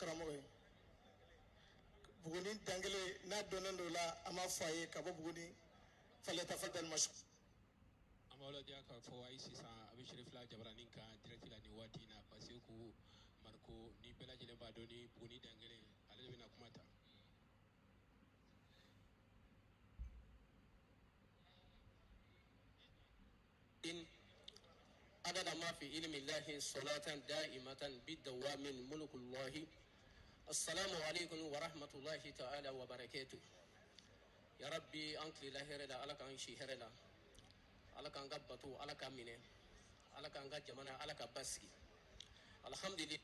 Karamɔgɔ ye Buguni Dangele n'a dɔnnen don la, an b'a fɔ a ye ka bɔ Buguni. Falyatafaddal mashkura. An b'aw ladiya k'a fɔ ayi sisan a bɛ Serifila jabaranin kan direct la nin waati in na. Baseku Mariko ni bɛɛ lajɛlen b'a dɔn ni Buguni Dangele, ale de bɛna kuma ta. عدد ما في علم الله صلاة دائمة بالدوام ملك الله. السلام عليكم ورحمة الله تعالى وبركاته. يا ربي an tilela hɛrɛ la, Ala k'an si hɛrɛ la, Ala k'an ka bato Ala k'a minɛ, Ala k'an ka jamana Ala ka basigi. Alhamdulillah.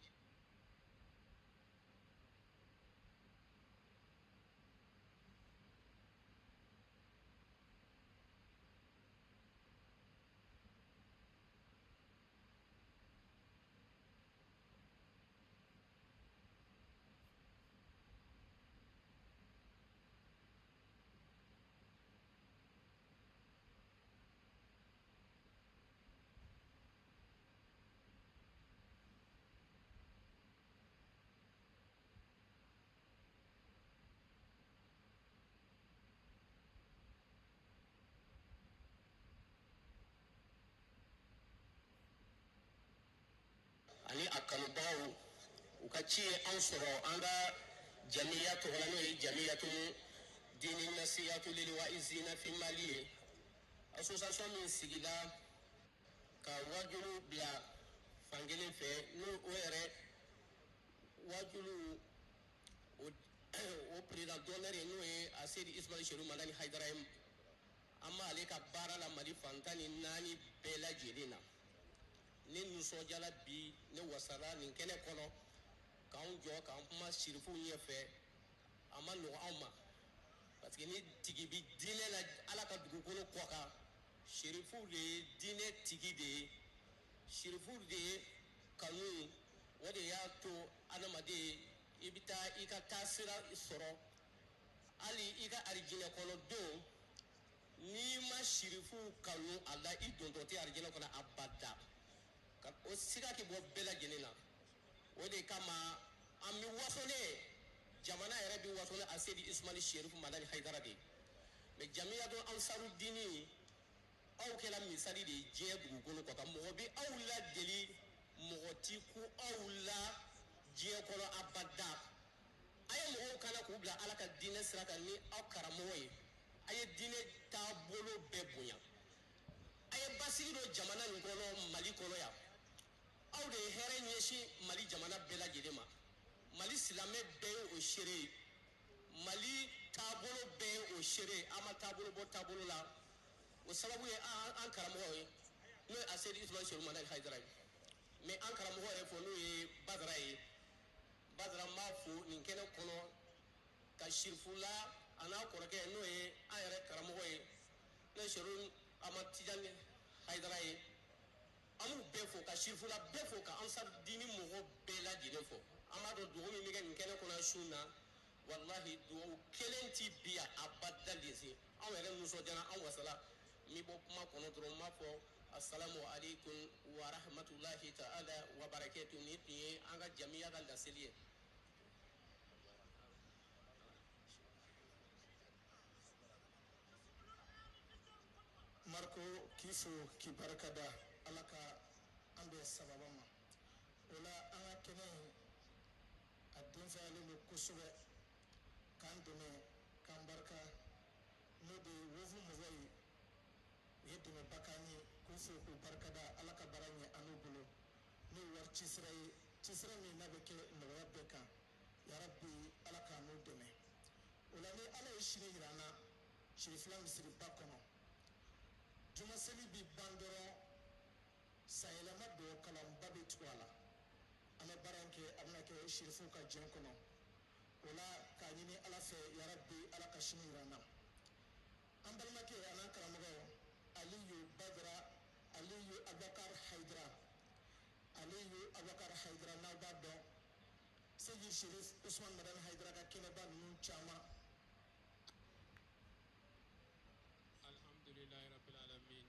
Ani a kanubagaw u ka ci ye an sɔrɔ an ka jamiya tɔgɔ la, n'o ye Jamiyatu Dini Nasiyatu Lil Waizina fi Mali ye, association min sigila ka wajulu bila fankelen fɛ, n'o o yɛrɛ wajulu o président d'honneur ye, n'o ye Asedi Ismail Seru Madani Hayidara ye. An b'ale ka baara la Mali fan 14 bɛɛ lajɛlen na. Ne nisɔndiyala bi, ne wasala nin kɛnɛ kɔnɔ k'anw jɔ k'an kuma sirifuw ɲɛfɛ. A ma nɔgɔ anw ma, parce que ni tigi bi diinɛ la Ala ka dugukolo kɔ kan, sirifuw de ye diinɛ tigi de ye, sirifuw de ye kanu. O de y'a to adamaden i bɛ taa i ka taasira sɔrɔ, hali i ka arijinɛ kɔnɔ don, n'i ma sirifuw kanu a la, i dontɔ tɛ arijinɛ kɔnɔ abada. Ka o siga k'i bɔ bɛɛ lajɛlen na. O de kama an bɛ wasolen, jamana yɛrɛ bɛ wasolen Asedi Ismail Serifu Madani Hayidara de ye. Mais Jamiyatu Ansaru Dini, aw kɛra misali de ye diɲɛ dugukolo kɔ kan. Mɔgɔ bɛ aw ladeli, mɔgɔ ti ku aw la diɲɛ kɔnɔ abada. A ye mɔgɔw kana k'u bila Ala ka diinɛ sira kan ni aw karamɔgɔ ye. A ye diinɛ taabolo bɛɛ bonya, a ye basigi don jamana nin kɔnɔ, Mali kɔnɔ yan. Aw de ye hɛrɛ ɲɛsin Mali jamana bɛɛ lajɛlen ma. Mali silamɛ bɛɛ ye o seere ye, Mali taabolo bɛɛ ye o seere ye. An ma taabolo bɔ taabolo la, o sababu ye an karamɔgɔ ye, n'o ye Asedi Ismail Seru Madani Hayidara ye. Mais an karamɔgɔ yɛrɛ fɔ, n'o ye Badara ye, Badara, n b'a fo nin kɛnɛ kɔnɔ, ka Sirifula a n'a kɔrɔkɛ, n'o ye an yɛrɛ karamɔgɔ ye, n'o ye Seru Amadu Tijani Hayidara ye. An b'u bɛɛ fo, ka Sirifula bɛɛ fo, ka Ansar Dini mɔgɔ bɛɛ lajɛlen fo. An b'a dɔn dugawu min bɛ kɛ nin kɛnɛ kɔnɔ su in na, walahi dugawu kelen ti bi yan abada lese. Anw yɛrɛ nisɔndiyara, an wasala. N bɛ bɔ kuma kɔnɔ dɔrɔn, n b'a fɔ asalamu aleykum wa rahmatulahi ta'ala wa barakatu. Nin tun ye an ka jamiya ka laseli ye. Mariko, k'i fo k'i barika da, Ala ka an bɛn sababa ma. O la an ka kɛnɛ in a denfayalen don kosɛbɛ k'an dɛmɛ k'an barika, n'o de ye wofu mɔgɔ ye, u ye dɛmɛba k'an ye. K'u fo k'u barika da, Ala ka baara ɲɛ an n'u bolo, n'o ye wari cisira ye, cisira min n'a bɛ kɛ nɔgɔya bɛɛ kan. Yarabi, Ala k'an n'u dɛmɛ. O la ni Ala ye sini yira an na Sirifila misiriba kɔnɔ, jumaseli bi ban dɔrɔn, sanyɛlɛma dɔ kalanba bɛ tugu a la. An bɛ baara in kɛ, a bɛna kɛ sirifuw ka jɛn kɔnɔ. O la k'a ɲini Ala fɛ, yarabi, Ala ka sini yira an na. An balimakɛ an'an karamɔgɔ Aliyu Badara, Aliyu Abubakar Hayidara, Aliyu Abubakar Hayidara, n'aw b'a dɔn Seyidi Sherif Usman Madani Hayidara ka kɛnɛba ninnu caman. Alhamdulilayi rabbil alamin.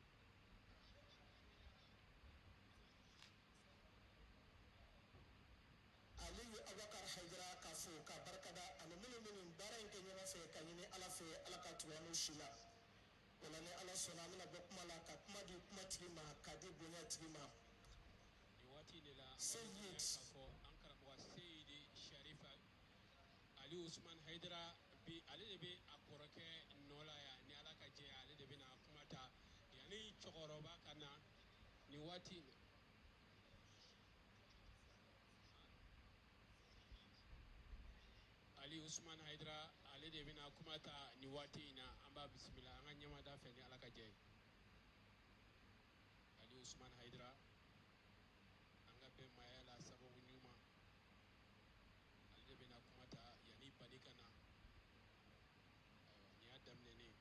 Aliyu Abubakar Hayidara. surunya n'o si la. O la ni Ala sɔnna, an bɛna bɔ kuma la ka kuma di kumatigi ma, k'a di bonya tigi ma. Nin waati in de la, Seyid. k'a fɔ an karamɔgɔ Seyidi Sharifa Ali Usman Hayidara bi, ale de bɛ a kɔrɔkɛ nɔ la yan. Ni Ala ka jɛ, ale de bɛna kuma ta yanni cɛkɔrɔba ka na nin waati in na. Ali Usman Hayidara, ale de bɛna kuma ta nin waati in na. An b'a bisimila an ka ɲɛmada fɛ ni Ala ka jɛ ye. Ali Usman Hayidara, an ka bɛn maaya la sababu ɲuman, ale de bɛna kuma ta yanni Bani ka na. Ayiwa, nin y'a daminɛnen ye.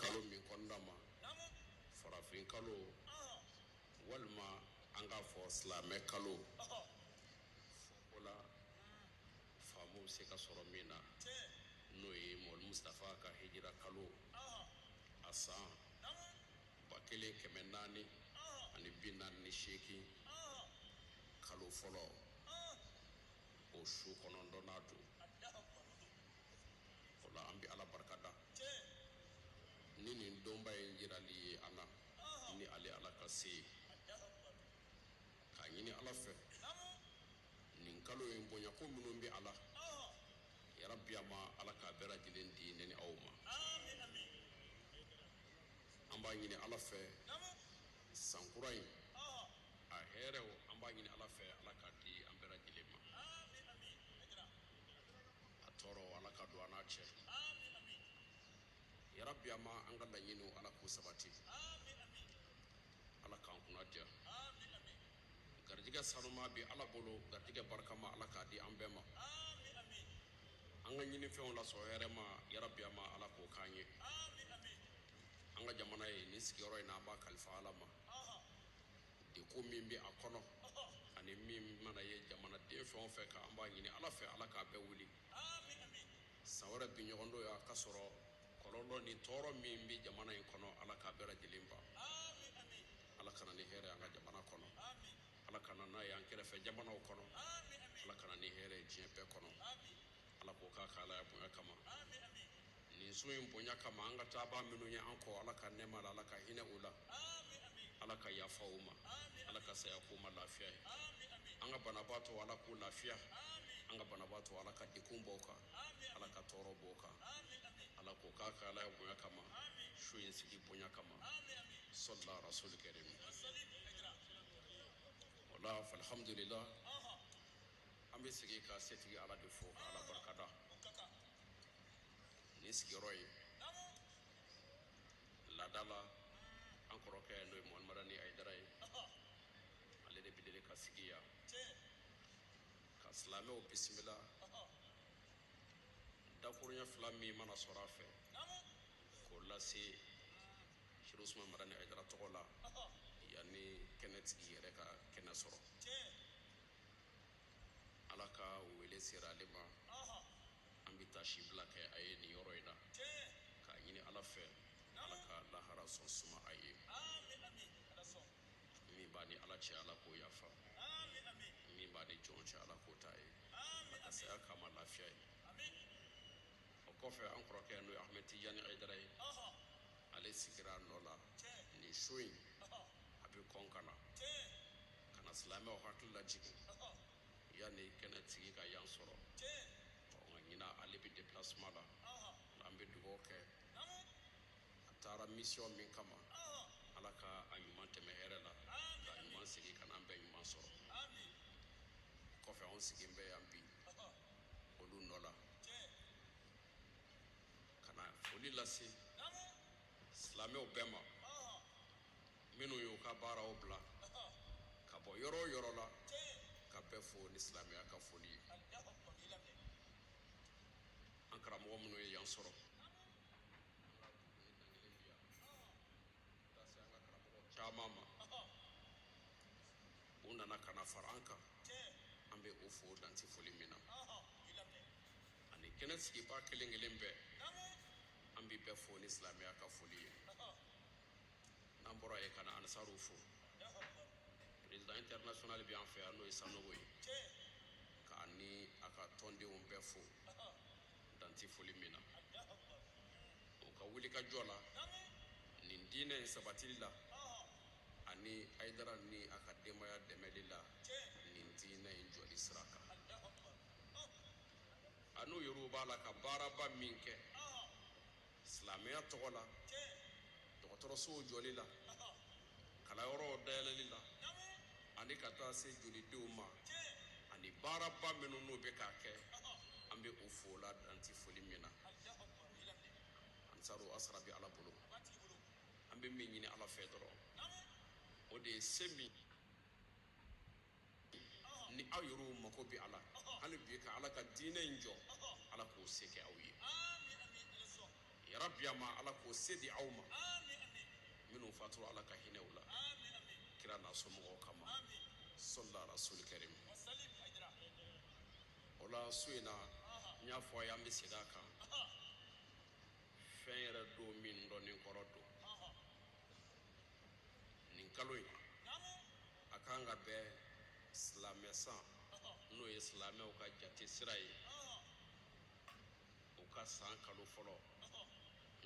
Kalo min kɔnɔna ma, farafin kalo walima an k'a fɔ silamɛ kalo, o la faamu bɛ se ka sɔrɔ min na, n'o ye Mɔli Mustafa ka hijira kalo, a san 1448, kalo fɔlɔ. O su 9nan don. O la an bɛ Ala barika da ni nin donba in jirali ye an na, ni ale Ala ka se ye, k'a ɲini Ala fɛ nin kalo in bonyako minnu bɛ a la, yarabi a ma Ala k'a bɛɛ lajɛlen di ne ni aw ma. An b'a ɲini Ala fɛ san kura in a hɛrɛw, an b'a ɲini Ala fɛ Ala k'a di an bɛɛ lajɛlen ma. A tɔɔrɔ Ala ka don an n'a cɛ. Yarabi a ma an ka laɲiniw Ala k'u sabati, Ala k'an kunna diya. Garijɛgɛ sanuma bɛ Ala bolo, garijɛgɛ barikama Ala k'a di an bɛɛ ma. An ka ɲinifɛnw lasɔrɔ hɛrɛ ma, yarabi a ma Ala k'o k'an ye. An ka jamana ye nin sigiyɔrɔ in na, an b'a kalifa Ala ma. Degun min bɛ a kɔnɔ ani min mana ye jamanaden fɛn o fɛn kan, an b'a ɲini Ala fɛ Ala k'a bɛɛ wuli. San wɛrɛ bi ɲɔgɔn don ya ka sɔrɔ kɔlɔlɔ ni tɔɔrɔ min bɛ jamana in kɔnɔ, Ala k'a bɛɛ lajɛlen ban. Ala kana ni hɛrɛ an ka jamana kɔnɔ, Ala kana n'a ye an kɛrɛfɛ jamanaw kɔnɔ, Ala kana ni hɛrɛ ye diɲɛ bɛɛ kɔnɔ. Ala k'o k'a ka Alaya bonya kama, nin sun in bonya kama. An ka taabaa minnu ye an kɔ, Ala ka nɛɛma la, Ala ka hinɛ u la, Ala ka yafa u ma, Ala ka saya k'u ma lafiya ye. An ka banabaatɔ Ala k'u lafiya, an ka banabaatɔ Ala ka degun b'o kan, Ala ka tɔɔrɔ b'o kan, Ala k'o k'a ka Alaya bonya kama, su in sigi bonya kama. Sɔlila rasul karim. O la alhamdulillah, an bɛ segin ka setigi Ala de fo, ka Ala barikada nin sigiyɔrɔ ye. Laada la, an kɔrɔkɛ n'o ye Muhamadu Madani Hayidara ye, ale de bɛ deli ka sigi yan ka silamɛw bisimila. Dakuruɲɛ fila min mana sɔrɔ a fɛ k'o lase Serifu Usumani Madani Hayidara tɔgɔ la, yanni kɛnɛtigi yɛrɛ ka kɛnɛ sɔrɔ. Ala ka wele sera ale ma, an bɛ taasi bila kɛ a ye nin yɔrɔ in na, k'a ɲini Ala fɛ Ala ka lahara sɔn suma a ye. Min b'a ni Ala cɛ, Ala k'o yafa. Min b'a ni jɔn cɛ, Ala k'o ta ye. Ala ka saya kama lafiya ye. O kɔfɛ, an kɔrɔkɛ n'o ye Ahmed Tijani Hayidara ye, ale sigira a nɔ la nin su in. A bɛ kɔn ka na ka na silamɛw hakili lajigin yanni kɛnɛtigi ka yan sɔrɔ. Nka ɲinan ale bɛ déplacement la. An bɛ dugawu kɛ, a taara mission min kama, Ala ka a ɲuman tɛmɛ hɛrɛ la, ka ɲuman segin ka na an bɛɛ ɲuman sɔrɔ. Kɔfɛ, anw sigilen bɛ yan bi olu nɔ la ka na foli lase silamɛw bɛɛ ma, minnu y'u ka baaraw bila ka bɔ yɔrɔ o yɔrɔ la, ka bɛɛ fo ni silamɛya ka foli ye. An karamɔgɔ minnu ye yan sɔrɔ, an ka ni dankelen bi yan taa se an ka karamɔgɔ caman ma, u nana ka na fara an kan, an bɛ o fo danti foli min na. Ani kɛnɛ sigibaa kelen kelen bɛɛ, an bɛ bɛɛ fo ni silamɛya ka foli ye. N'an bɔra yen, ka na Ansaruw fo. Président international bɛ an fɛ yan, n'o ye Sanogo ye, k'a ni a ka tɔndenw bɛɛ fo danti foli min na, o ka wuli ka jɔ la nin diinɛ in sabatili la, ani Hayidara ni a ka denbaya dɛmɛli la nin diinɛ in jɔli sira kan. A n'u yɛrɛw b'a la ka baaraba min kɛ silamɛya tɔgɔ la, dɔgɔtɔrɔsow jɔli la, kalanyɔrɔw dayɛlɛli la, ani ka taa se jolidenw ma, ani baaraba minnu n'u bɛ k'a kɛ, an bɛ o fo la danti foli min na. Ansaru asara bɛ Ala bolo. An bɛ min ɲini Ala fɛ dɔrɔn, o de ye se min ni aw yɛrɛw mako bɛ a la hali bi ka Ala ka diinɛ in jɔ, Ala k'o se kɛ aw ye. Yarabi a ma Ala k'o se di aw ma. Minnu fatura, Ala ka hinɛ u la, kira n'a somɔgɔw kama. Sɔlila rasul karim. O la su in na, n y'a fɔ a ye, an bɛ segin a kan, fɛn yɛrɛ don min dɔnni kɔrɔ don nin kalo in, a kan ka bɛn silamɛ san N'o ye silamɛw ka jate sira ye, u ka san kalo fɔlɔ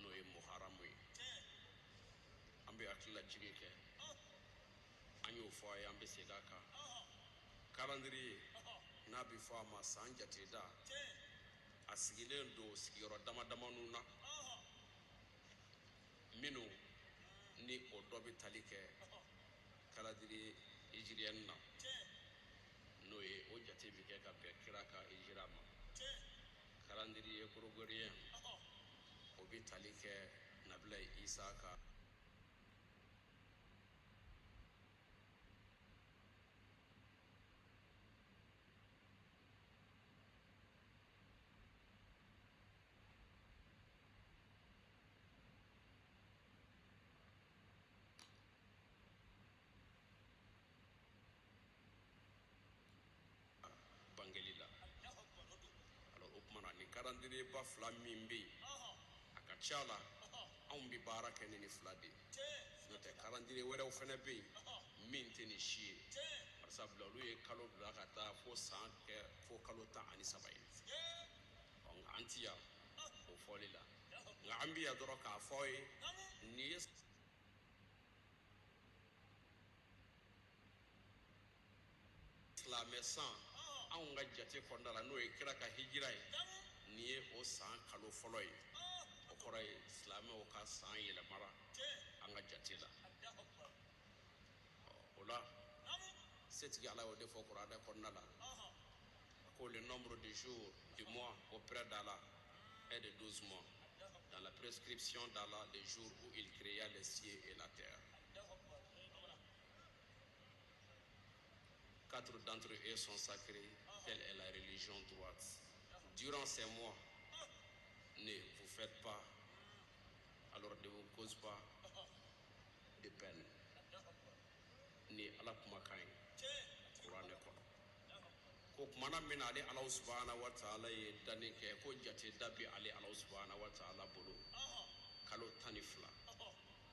n'o ye muharamu ye. An bɛ hakililajigin kɛ, an y'o fɔ a ye, an bɛ segin a kan. Calendrier n'a bɛ fɔ a ma san jateda, a sigilen don sigiyɔrɔ dama damaninw na, minnu ni o dɔ bɛ tali kɛ calendrier hijiriyɛni na, n'o ye o jate bɛ kɛ ka bɛn kira ka hijira ma. Calendrier grégorien, o bɛ tali kɛ nabila Isa ka bangeli la. Alors o tuma na, nin calendrier ba fila min bɛ yen, a ka ca la anw bɛ baara kɛ ni nin fila de ye. N'o tɛ, calendrier wɛrɛw fana bɛ yen min tɛ nin si ye, barisabula olu ye kalo bila ka taa fo san kɛ fo kalo 13 ye. Ɔ, nka an ti yan o fɔli la, nka an bɛ yan dɔrɔn k'a fɔ aw ye nin ye silamɛ san anw ka jate kɔnɔna la, n'o ye kira ka hijira ye. Nin ye o san kalo fɔlɔ ye. O kɔrɔ ye silamɛw ka san yɛlɛmara an ka jate la. O la, setigi Ala y'o de fɔ kuranɛ kɔnɔna la ko le nombre de jours du mois auprès d'Allah est de 12 mois dans la prescription d'Allah, les jours où il créa les cieux et la terre. Quatre d'entre eux sont sacrés, telle est la religion droite. Durant ces mois, ne vous faites pas, alors ne vous cause pas de peine. Ni Ala kumakan ye kuranɛ kɔnɔ ko kumana min na ale Ala subahana wa taala ye danni kɛ, ko jate da bi ale Ala subahana wa taala bolo, kalo 12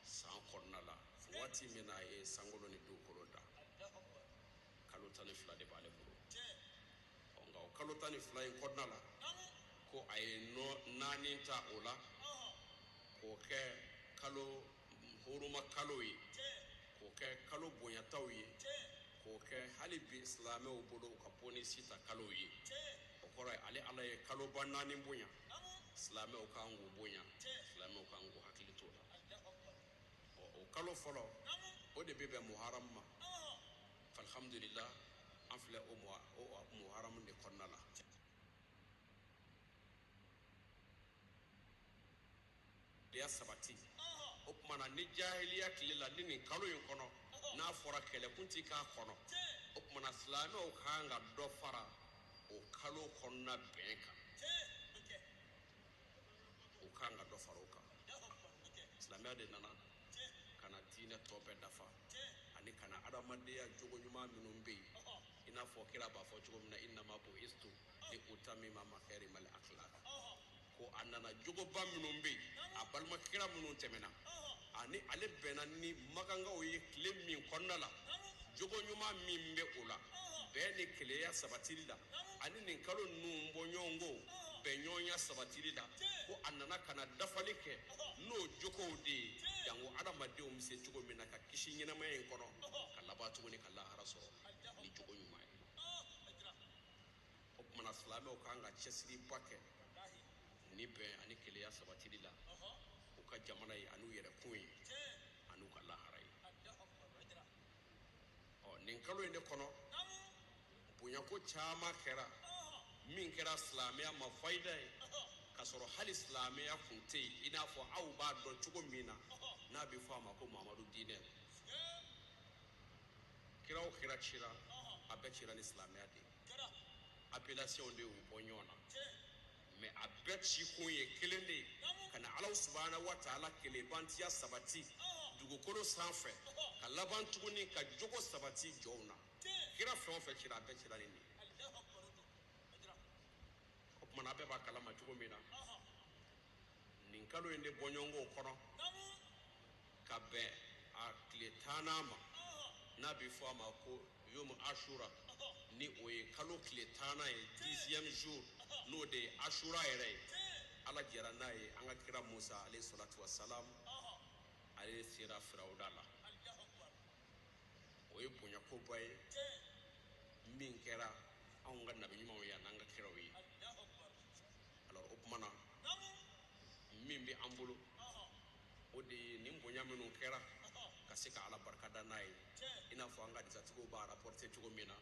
san kɔnɔna la, waati min na a ye sankolo ni dugukolo da, kalo 12 de b'ale bolo. Ɔ, nka o kalo 12 in kɔnɔna la, ko a ye nɔ naani ta o la k'o kɛ kalo huruma kalo ye, k'o kɛ kalo bonyataw ye, k'o kɛ hali bi silamɛw bolo u ka bonisi ta kalo ye. O kɔrɔ ye ale Ala ye kaloba naani bonya, silamɛw kan k'u bonya, silamɛw kan k'u hakili t'o la. Ɔ, o kalo fɔlɔ, o de bɛ bɛn muharamu ma. Alhamdulillah, an filɛ o muharamu de kɔnɔna la. Ya sabati o tuma na, ni jahiliya tile la, ni nin kalo in kɔnɔ n'a fɔra kɛlɛkun ti k'a kɔnɔ, o tuma na silamɛw kan ka dɔ fara o kalo kɔnɔna bɛn kan. O kan ka dɔ fara o kan. Silamɛya de nana ka na diinɛ tɔ bɛɛ dafa, ani ka na adamadenya jogo ɲuman minnu bɛ yen, i n'a fɔ kira b'a fɔ cogo min na, innama bu'istu li utammima makarimal akhlaq, ko a nana jogoba minnu bɛ yen, a balima kira minnu tɛmɛna ani ale bɛnna ni makankaw ye tile min kɔnɔna la, jogo ɲuman min bɛ o la, bɛn ni keleya sabatili la, ani nin kalo ninnu bɔɲɔgɔnko bɛnɲɔgɔnya sabatili la, ko a nana ka na dafali kɛ n'o jogow de ye, janko adamadenw bɛ se cogo min na ka kisi ɲɛnamaya in kɔnɔ, ka laban tuguni ka lahara sɔrɔ ni jogo ɲuman ye. O tuma na, silamɛw kan ka cɛsiriba kɛ ni bɛn ani keleya sabatili la u ka jamana ye, an'u yɛrɛ kun ye, an'u ka lahara ye. Ɔ, nin kalo in de kɔnɔ, bonyako caman kɛra min kɛra silamɛya ma fayida ye, k'a sɔrɔ hali silamɛya kun tɛ yen, i n'a fɔ aw b'a dɔn cogo min na, n'a bɛ fɔ a ma ko Mamadu diinɛ. Kira o kira cira, a bɛɛ cira ni silamɛya de ye. Appellation de y'u bɔ ɲɔgɔn na, mais a bɛɛ cikun ye kelen de ye, ka na Ala subahana wa taala kelenbantiya sabati dugukolo sanfɛ, ka laban tuguni ka jogo sabati jɔnw na. Kira fɛn o fɛn cira, a bɛɛ cira ni nin ye. O tuma na, a bɛɛ b'a kalama cogo min na, nin kalo in de bɔɲɔgɔnko kɔnɔ ka bɛn a tile 10nan ma, n'a bɛ fɔ a ma ko yomu ashura. Ni o ye kalo tile 10nan ye, 10e jour, n'o de ye Ashura yɛrɛ ye. Ala jɛra n'a ye, an ka kira Musa alayhi salatu wa salam, ale sera Firawuna la. O ye bonyakoba ye min kɛra anw ka nabi ɲumanw ye an'an ka kiraw ye. Alors o tuma na, min bɛ an bolo, o de ye nin bonya minnu kɛra ka se ka Ala barikada n'a ye. I n'a fɔ an ka disatigiw b'a rapporter cogo min na,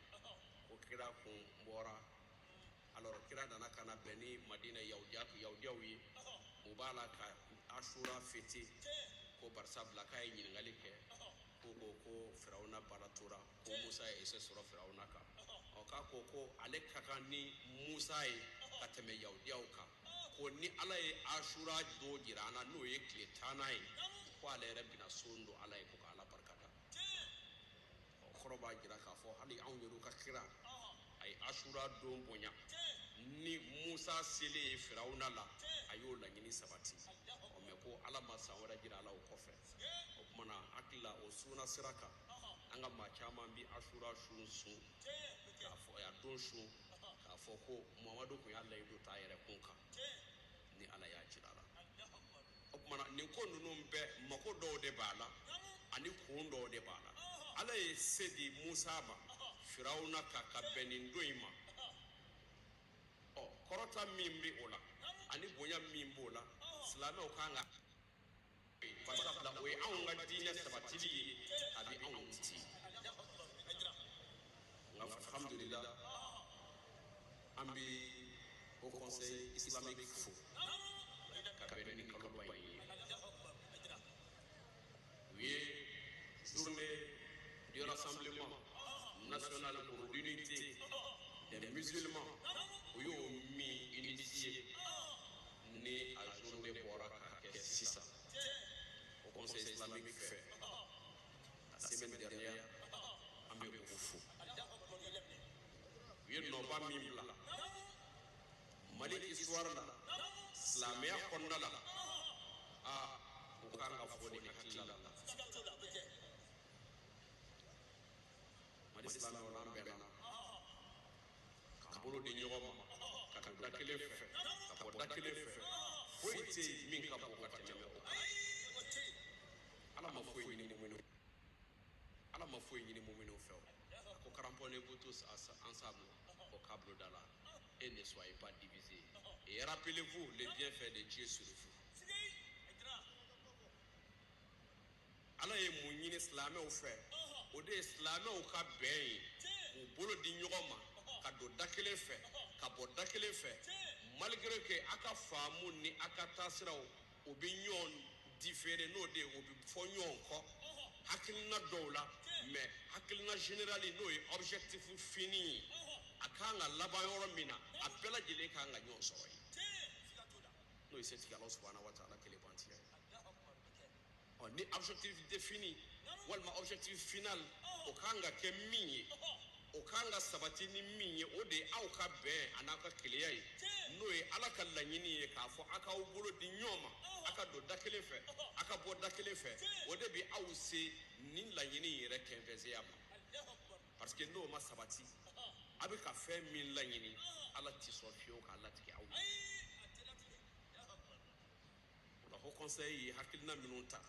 ko kira kun bɔra. Alors kira nana ka na bɛn ni Madina yahudiyaw ye, u b'a la ka Ashura fêter, ko barisabula k'a ye ɲininkali kɛ, ko Firawuna baara tora, ko Musa ye essai sɔrɔ Firawuna kan. Ɔ, k'a ko ko ale ka kan ni Musa ye ka tɛmɛ yahudiyaw kan, ko ni Ala ye Ashura don jira an na, n'o ye tile 10nan ye, ko ale yɛrɛ bɛna son don Ala ye, ko ka Ala barikada. O kɔrɔ b'a jira k'a fɔ hali anw yɛrɛw ka kira, a ye Ashura don bonya. Ni Musa selen ye Firawuna la, a y'o laɲini sabati. Ɔ, mɛ ko Ala ma san wɛrɛ jira a la o kɔfɛ. O tuma na, hakili la, o sunna sira kan, an ka maa caman bi Ashura sun sun k'a fɔ a don sun k'a fɔ ko Muhamadu kun y'a layidu ta a yɛrɛ kun kan ni Ala y'a jira a la. O tuma na, nin ko ninnu bɛɛ, mako dɔw de b'a la ani kun dɔw de b'a la. Ala ye se di Musa ma Firawuna kan ka bɛn nin don in ma. Ɔ, kɔrɔta min bɛ o la ani bonya min b'o la, silamɛw kan ka, barisabula o ye anw ka diinɛ sabatili ye, a bɛ anw ti. Nka alhamdulillah, an bɛ Haut Conseil islamique fo ka bɛn ni kaloba in ye. U ye journée du rassemblement national pour l'unité des musulmans, u y'o min initié, ni a journée bɔra ka kɛ sisan au Conseil islamique fɛ la semaine dernière, an bɛ o fo. U ye nɔba min bila Mali histoire la, silamɛya kɔnɔna la, a u kan ka fɔ ni hakilila la. Mali silamɛw, n'an bɛnna k'an bolo di ɲɔgɔn ma ka don da kelen fɛ ka bɔ da kelen fɛ, foyi tɛ yen min ka bon ka tɛmɛ o kan. Ala ma foyi ɲini muminu, Ala ma foyi ɲini muminu fɛ. O a ko: cramponnez-vous tous ensemble au câble d'Allah et ne soyez pas divisés et rappelez-vous les bienfaits de Dieu sur vous. Ala ye mun ɲini silamɛw fɛ? O de ye silamɛw ka bɛn ye, k'u bolo di ɲɔgɔn ma ka don da kelen fɛ ka bɔ da kelen fɛ, malgré que a ka faamu ni a ka taasiraw, o bɛ ɲɔgɔn différer, n'o de ye o bɛ fɔ ɲɔgɔn kɔ hakilina dɔw la. Mais hakilina général, n'o ye objectif fini ye, a kan ka laban yɔrɔ min na, a bɛɛ lajɛlen kan ka ɲɔgɔn sɔrɔ yen, n'o ye setigi Ala subahana wa taala kelenbantiya ye. Ɔ, ni objectif défini walima objectif final, o kan ka kɛ min ye, o kan ka sabati ni min ye, o de ye aw ka bɛn a n'aw ka keleya ye, n'o ye Ala ka laɲini ye, k'a fɔ aw k'aw bolo di ɲɔgɔn ma, aw ka don da kelen fɛ, aw ka bɔ da kelen fɛ. O de bɛ aw se nin laɲini yɛrɛ kɛnfɛsenya ma, parce que n'o ma sabati, a bɛ ka fɛn min laɲini, Ala tɛ sɔn fiyewu k'a latigɛ aw ye. O la, Haut Conseil ye hakilina minnu ta,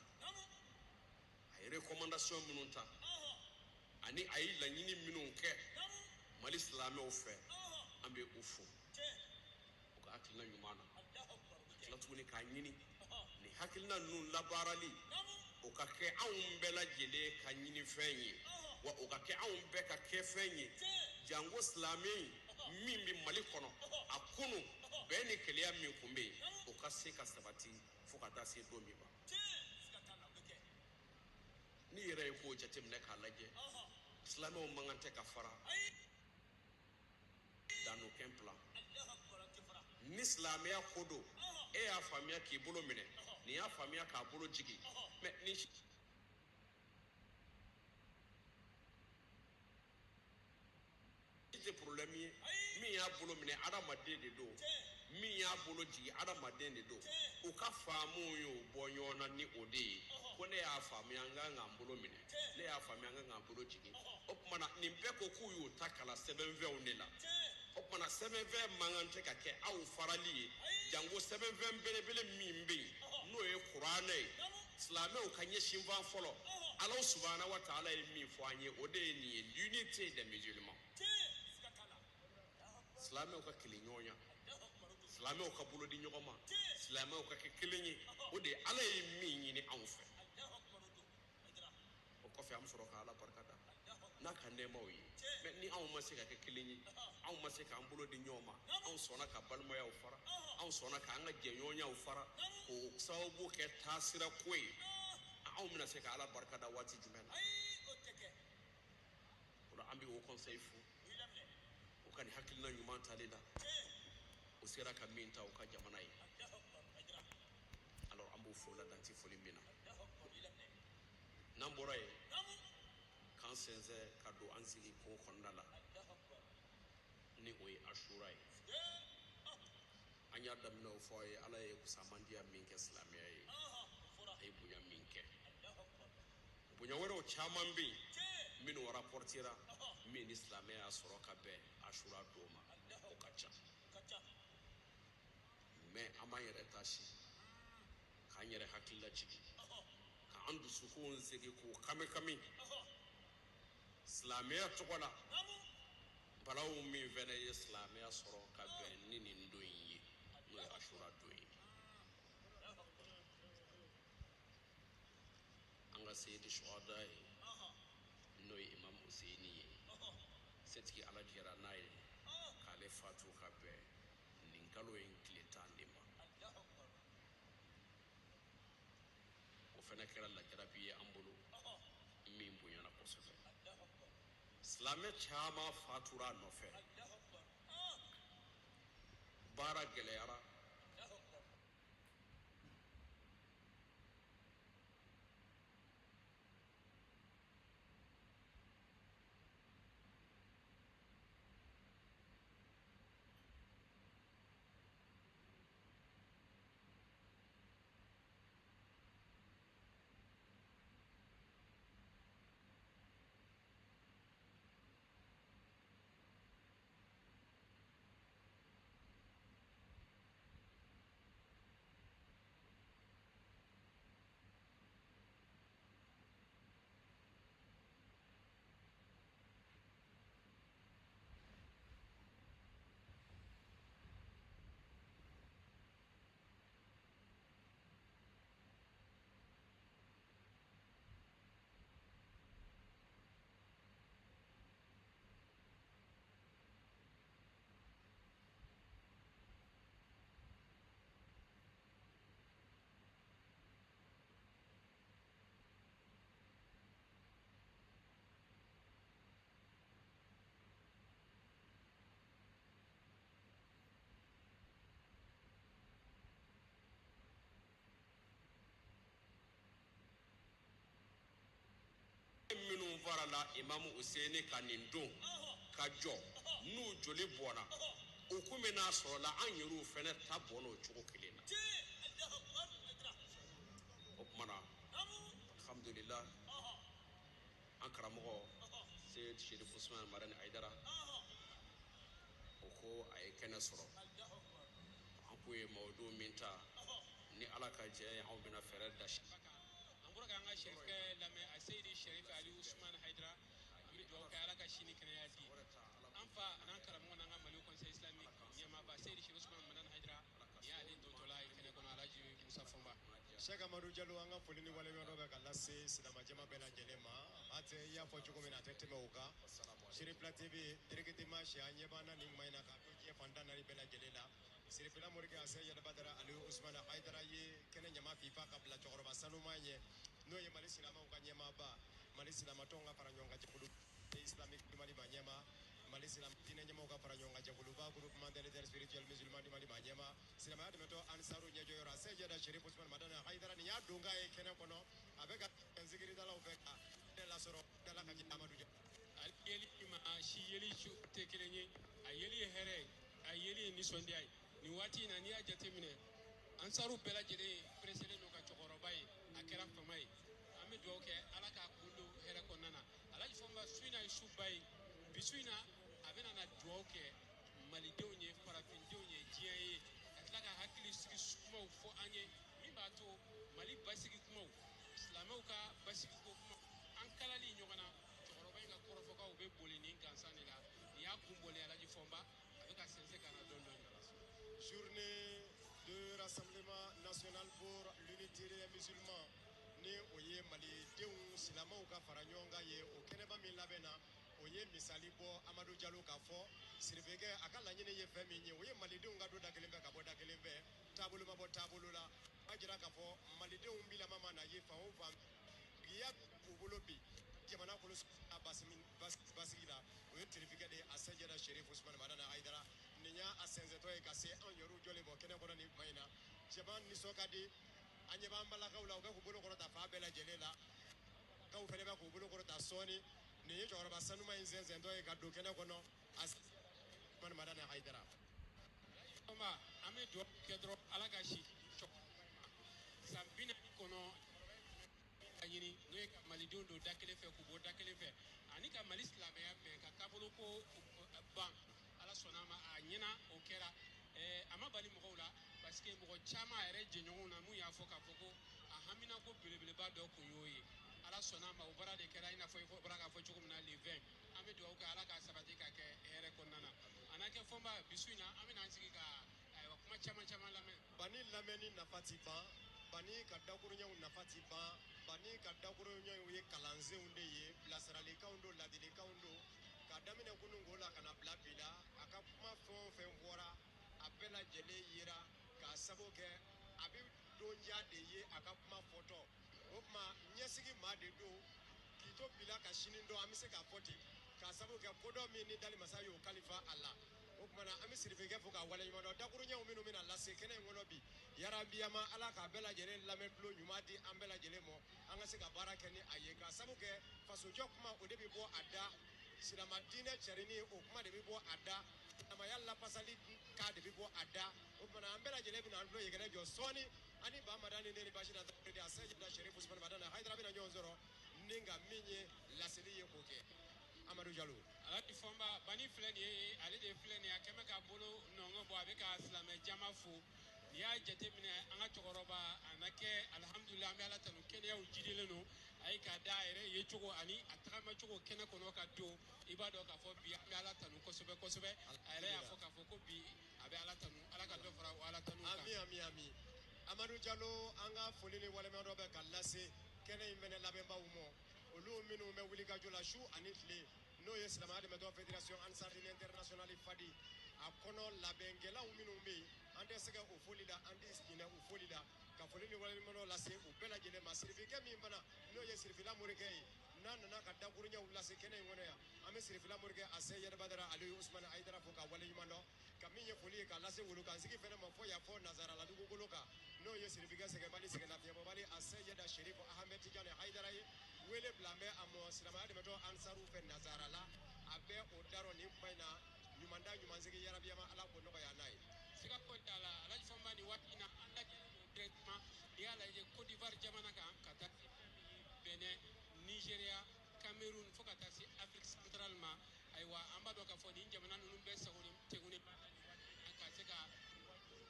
a ye recommandation minnu ta, ani a ye laɲini minnu kɛ Mali silamɛw fɛ, an bɛ u fo u ka hakilina ɲuman na, ka tila tuguni k'a ɲini nin hakilina ninnu labaarali, o ka kɛ anw bɛɛ lajɛlen ka ɲinifɛn ye, wa o ka kɛ anw bɛɛ ka kɛfɛn ye, janko silamɛ min bɛ Mali kɔnɔ. A kunu bɛn ni keleya min kun bɛ yen, o ka se ka sabati fo ka taa se don min ma. N'i yɛrɛ ye k'o jateminɛ k'a lajɛ, silamɛw man kan tɛ ka fara dans aucun plan. Ni silamɛya ko don, e y'a faamuya k'i bolo minɛ, nin y'a faamuya k'a bolo jigin, mais nin si tɛ problème ye. Min y'a bolo minɛ, adamaden de don. Min y'a bolo jigin, adamaden de don. U ka faamu y'o bɔ ɲɔgɔn na ni o de ye, ko ne y'a faamuya n kan ka n bolo minɛ, ne y'a faamuya n kan ka n bolo jigin. O tuma tuma na nin bɛɛ ko k'u y'u ta kalan sɛbɛnfɛnw de la. O tuma na sɛbɛnfɛn man kan tɛ ka kɛ aw farali ye, janko sɛbɛnfɛn belebele min bɛ yen n'o ye kuranɛ ye. Silamɛw ka ɲɛsinfan fɔlɔ, Ala subahana wa taala ye min fɔ an ye, o de ye nin ye, l'unité des musulmans. Silamɛw ka kelen ɲɔgɔnya, silamɛw ka bolo di ɲɔgɔn ma, silamɛw ka kɛ kelen ye, o de ye Ala ye min ɲini anw fɛ. O kɔfɛ an bɛ sɔrɔ ka Ala barika da n'a ka nɛɛmaw ye. Mɛ ni anw ma se ka kɛ kelen ye, anw ma se k'an bolo di ɲɔgɔn ma, anw sɔnna ka balimayaw fara, anw sɔnna k'an ka jɛɲɔgɔnyaw fara, k'o sababu kɛ taasira ko ye, anw bɛna se ka Ala barika da waati jumɛn na? O la an bɛ o conseil fo o ka nin hakilina ɲuman tali la, o sera ka min ta o ka jamana ye. Alors an b'o fo la dan tɛ foli min na. N'an bɔra yen, k'an sɛnsɛn ka don an sigi ko kɔnɔna la, ni o ye Asura ye. An y'a daminɛ o fɔ a ye, Ala ye kusamandiya min kɛ silamɛya ye, a ye bonya min kɛ. Bonya wɛrɛw caman bɛ yen minnu rapportera min ni silamɛya y'a sɔrɔ ka bɛn Asura don ma, o ka ca. Mɛ an b'an yɛrɛ tasi, k'an yɛrɛ hakili lajigin, k'an dusukun segi k'o kami kami silamɛya tɔgɔ la. Balawu min fɛnɛ ye silamɛya sɔrɔ ka bɛn ni nin don in ye, n'o ye Asura don ye. An ka seyidi suhada ye, n'o ye Imam Huseyini ye, setigi Ala jɛra n'a ye k'ale fatu ka bɛn nin kalo in tile 10 de ma. O fɛnɛ kɛra lajarabi ye an bolo min bonyana kosɛbɛ. Silamɛ caman fatura a nɔfɛ, baara gɛlɛyara. Minnu farala Imam Huseyini ka nin don ka jɔ n'u joli bɔnna, o kun bɛ n'a sɔrɔ la an yɛrɛw fɛnɛ ta bɔnna o cogo kelen na. O tuma na alhamdulillah, an karamɔgɔ Seyid Sherif Usman Madani Hayidara, o ko a ye kɛnɛ sɔrɔ. An k'u ye mawudu min ta, ni Ala ka jɛ ye, anw bɛna fɛɛrɛ da. An bɔra k'an ka Sherifkɛ lamɛn, a Seyidi Sherif Ali Usman Hayidara. An bɛ dugawu kɛ Ala ka sini kɛnɛya di an fa an'an karamɔgɔ n'an ka Mali Conseil islamique ɲɛmaaba Seyidi Sherif Usman Madani Hayidara. Nin y'ale dontɔla ye kɛnɛ kɔnɔ, Alhaji Musa Fɔnba. Cheikh Amadou Diallo, an ka foli ni waleɲumandɔn bɛ ka lase silamɛjama bɛɛ lajɛlen ma. A tɛ i y'a fɔ cogo min na, a tɛ tɛmɛ o kan. Serifila TV directement chez an ɲɛ b'an na nin kuma in na k'a to diɲɛ fan tan naani bɛɛ lajɛlen la. Serifila Morikɛ a Seyid Badara Ali Usman Hayidara ye kɛnɛ ɲama fifa ka bila cɛkɔrɔba sanuman ɲɛ, n'o ye Mali silamɛw ka ɲɛmaaba, Mali silamatɔnw ka fara ɲɔgɔn kan jɛkulu islamique du Mali ma ɲɛma, Mali silam diinɛ ɲɛmaaw ka fara ɲɔgɔn kan jɛkuluba groupement des leaders spirituels musulmans du Mali ma ɲɛma, silamɛya dɛmɛtɔ Ansaru ɲɛjɔyɔrɔ a Seyid Sherif Usman Madani Hayidara. Nin y'a donkan ye kɛnɛ kɔnɔ, a bɛ ka zikiridalaw fɛ ka ne lasɔrɔ dala ka Amadu Jalo. Ale yeli ma si yeli tɛ kelen ye, a yeli ye hɛrɛ ye, a yeli ye nisɔndiya ye. Nin waati in na, n'i y'a jateminɛ, ansaru bɛɛ lajɛlen pereselen don ka cɛkɔrɔba ye, a kɛra fama ye. An bɛ dugawu kɛ Ala k'a kun don hɛrɛ kɔnɔna na. Alhaji Fɔnba, su in na ye suba ye. Bi su in na a bɛna na dugawu kɛ malidenw ye, farafindenw ye, diɲɛ ye, ka tila ka hakili sigi kumaw fɔ an ye min b'a to Mali basigi kumaw, silamɛw ka basigi ko kumaw, an kalali ɲɔgɔn na. Cɛkɔrɔba in ka kɔrɔfɔkaw bɛ boli nin gansan de la. Nin y'a kun bɔlen Alaji Fɔnba, a bɛ ka sɛnsɛn ka na dɔɔni dɔɔni. Journée de rassemblement national pour l'unité des musulmans, ni o ye malidenw silamɛw ka fara ɲɔgɔn kan ye, o kɛnɛba min labɛnna, o ye misali bɔ Amadu Jalo k'a fɔ sirifekɛ a ka laɲini ye fɛn min ye, o ye malidenw ka don da kelen fɛ ka bɔ da kelen fɛ, taabolo ma bɔ taabolo la. A jira k'a fɔ malidenw bilama ma na ye fan o fan giya u bolo bi jamana kolo a basigi la, o ye sirifikɛ de ye a sɛjɛra Sherif Usumani Madani Hayidara. Nin y'a a sɛnsɛntɔ ye ka se anw yɛrɛw jɔlen bɔ kɛnɛ kɔnɔ nin kuma in na. Jama nisɔn ka di, an ɲɛ b'an balakaw la, u bɛ k'u bolo kɔrɔta fan bɛɛ lajɛlen la, kaw fɛnɛ bɛ k'u bolo kɔrɔta sɔɔni. Nin ye cɛkɔrɔba sanuma in sɛnsɛntɔ ye ka don kɛnɛ kɔnɔ a Usumani Madani Hayidara. An bɛ dugawu kɛ dɔrɔn Ala ka si san 40 kɔnɔ ɲini, n'o ye ka malidenw don da kelen fɛ k'u bɔ da kelen fɛ, ani ka Mali silamɛya bɛn ka taabolo ko ban. Ala sɔnna a ma, a ɲɛna, o kɛra. A ma bali mɔgɔw la, parce que mɔgɔ caman a yɛrɛ jɛɲɔgɔnw na mun y'a fɔ k'a fɔ ko a haminako belebeleba dɔ kun y'o ye. Ala sɔnna a ma, o baara de kɛra i n'a fɔ i bɔra k'a fɔ cogo min na le 20. An bɛ dugawu kɛ Ala k'a sabati ka kɛ hɛrɛ kɔnɔna na. A n'a kɛ Fɔnba bi su in na, an bɛna an sigi ka ayiwa kuma caman caman lamɛn. Bani lamɛnni nafa ti ban, bani ka dakuruɲɛw nafa ti ban, bani ka dakuruɲɛw ye kalansenw de ye, bilasiralikanw don, ladilikanw don, k'a daminɛ kununko la ka na bila bi la. A ka kuma fɛn o fɛn fɔra, a bɛɛ lajɛlen yera k'a sababu kɛ a bɛ donja de ye a ka kuma fɔtɔ. O tuma ɲɛsigi maa de don k'i to bi la ka sini dɔn, an bɛ se k'a fɔ ten k'a sababu kɛ kodɔn min ni dalimasa y'o kalifa a la. O tuma na an bɛ sirifikɛ fo k'a waleɲuman dɔn. Dakuruɲɛw minnu bɛna lase kɛnɛ in kɔnɔ bi, yarabiyama Ala k'a bɛɛ lajɛlen lamɛn tulo ɲuman di an bɛɛ lajɛlen ma, an ka se ka baara kɛ ni a ye, k'a sababu kɛ fasojɔ kuma o de bɛ bɔ a da, silama diinɛ cɛrinni o kuma de bɛ bɔ a da, silamɛya lafasali kan de bɛ bɔ a da. O tuma na an bɛɛ lajɛlen bɛna an tulo yɛgɛnɛ jɔ sɔɔni, ani ba Madani ne ni basi na de a sɛjɛda Sherif Usumani Madani Hayidara bɛna ɲɔgɔn sɔrɔ ni ka min ye laseli ye k'o kɛ. Amadu Jalo. Alhaji Fɔnba, bani filɛ nin ye, ale de filɛ nin ye, a kɛn bɛ ka bolo nɔngɔn bɔ, a bɛ ka silamɛ jama fo. N'i y'a jateminɛ an ka cɛkɔrɔba a na kɛ alihamudulila, an bɛ Ala tanu, kɛnɛyaw jidilen don a ye k'a da a yɛrɛ ye cogo ani a tagamacogo kɛnɛ kɔnɔ ka don, i b'a dɔn k'a fɔ bi an bɛ Ala tanu kosɛbɛ kosɛbɛ. A yɛrɛ y'a fɔ k'a fɔ ko bi a bɛ Ala tanu, Ala ka dɔ fara o Ala tanu kan. Ami ami ami. Amadu Jalo, an ka foli ni waleɲumandɔn bɛ ka lase kɛnɛ in fɛnɛ labɛnbaw ma, olu minnu bɛ wuli ka jɔ la su ani tile, n'o ye silamɛya dɛmɛtɔ fédération Ansardine internationale FADI a kɔnɔ labɛnkɛlaw minnu bɛ yen, an tɛ sɛgɛ o foli la, an tɛ ɲinɛ o foli la, ka foli ni waleɲumandɔn lase u bɛɛ lajɛlen ma. Sirifikɛ min fana n'o ye Sirifila Morikɛ ye, n'a nana ka dakuruɲɛw lase kɛnɛ in kɔnɔ yan, an bɛ Sirifila Morikɛ a se Yɛrɛbadara Aliyu Usumani Hayidara fo ka waleɲuman dɔn, ka min ye foli ye k'a lase wolokansigi fɛnɛ ma fɔ yan fɔ Nazarala dugukolo kan, n'o ye Sirifikɛ sɛgɛnbali sɛgɛnnafiɲɛbɔbali a se Yɛda Sherif Ahmed Tijani Hayidara ye. Wele bila bɛ a mɔ silamɛya dɛmɛtɔ Ansaru fɛ Nazarala, a bɛ o darɔ nin kuma in na. Ɲuman da ɲumansigi yarabiyama Ala k'o nɔgɔya n'a ye. Siga foyi t'a la Alhaji Fɔnba, nin waati in na an lajɛlen don directement. N'i y'a lajɛ Côte d'Ivoire jamana kan ka taa se fɛn min ye Benin, Nigéria, Cameroun, fo ka taa se Afrique centrale ma, ayiwa an b'a dɔn k'a fɔ nin jamana ninnu bɛɛ sagolen tegunnen b'a la nin waati in na ka se ka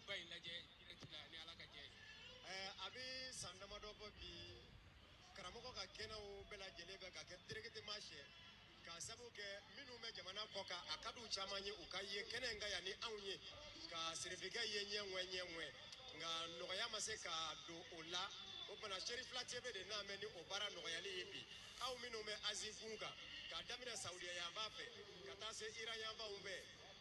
ba in lajɛ direct la ni Ala ka jɛ ye. A bɛ san damadɔ bɔ bi, karamɔgɔ ka kɛnɛw bɛɛ lajɛlen bɛ ka kɛ directement sɛ, k'a sababu kɛ minnu bɛ jamana kɔ kan, a ka d'u caman ye u ka ye kɛnɛ in kan yan ni anw ye, ka sirifikɛ ye ɲɛ ŋwɛ ɲɛ ŋwɛ, nka nɔgɔya ma se ka don o la. O tuma na Serifila TV de n'a mɛn ni o baara nɔgɔyali ye bi, aw minnu bɛ Azi gun kan, k'a daminɛ Saudiya yanfan fɛ ka taa se Iran yanfanw fɛ,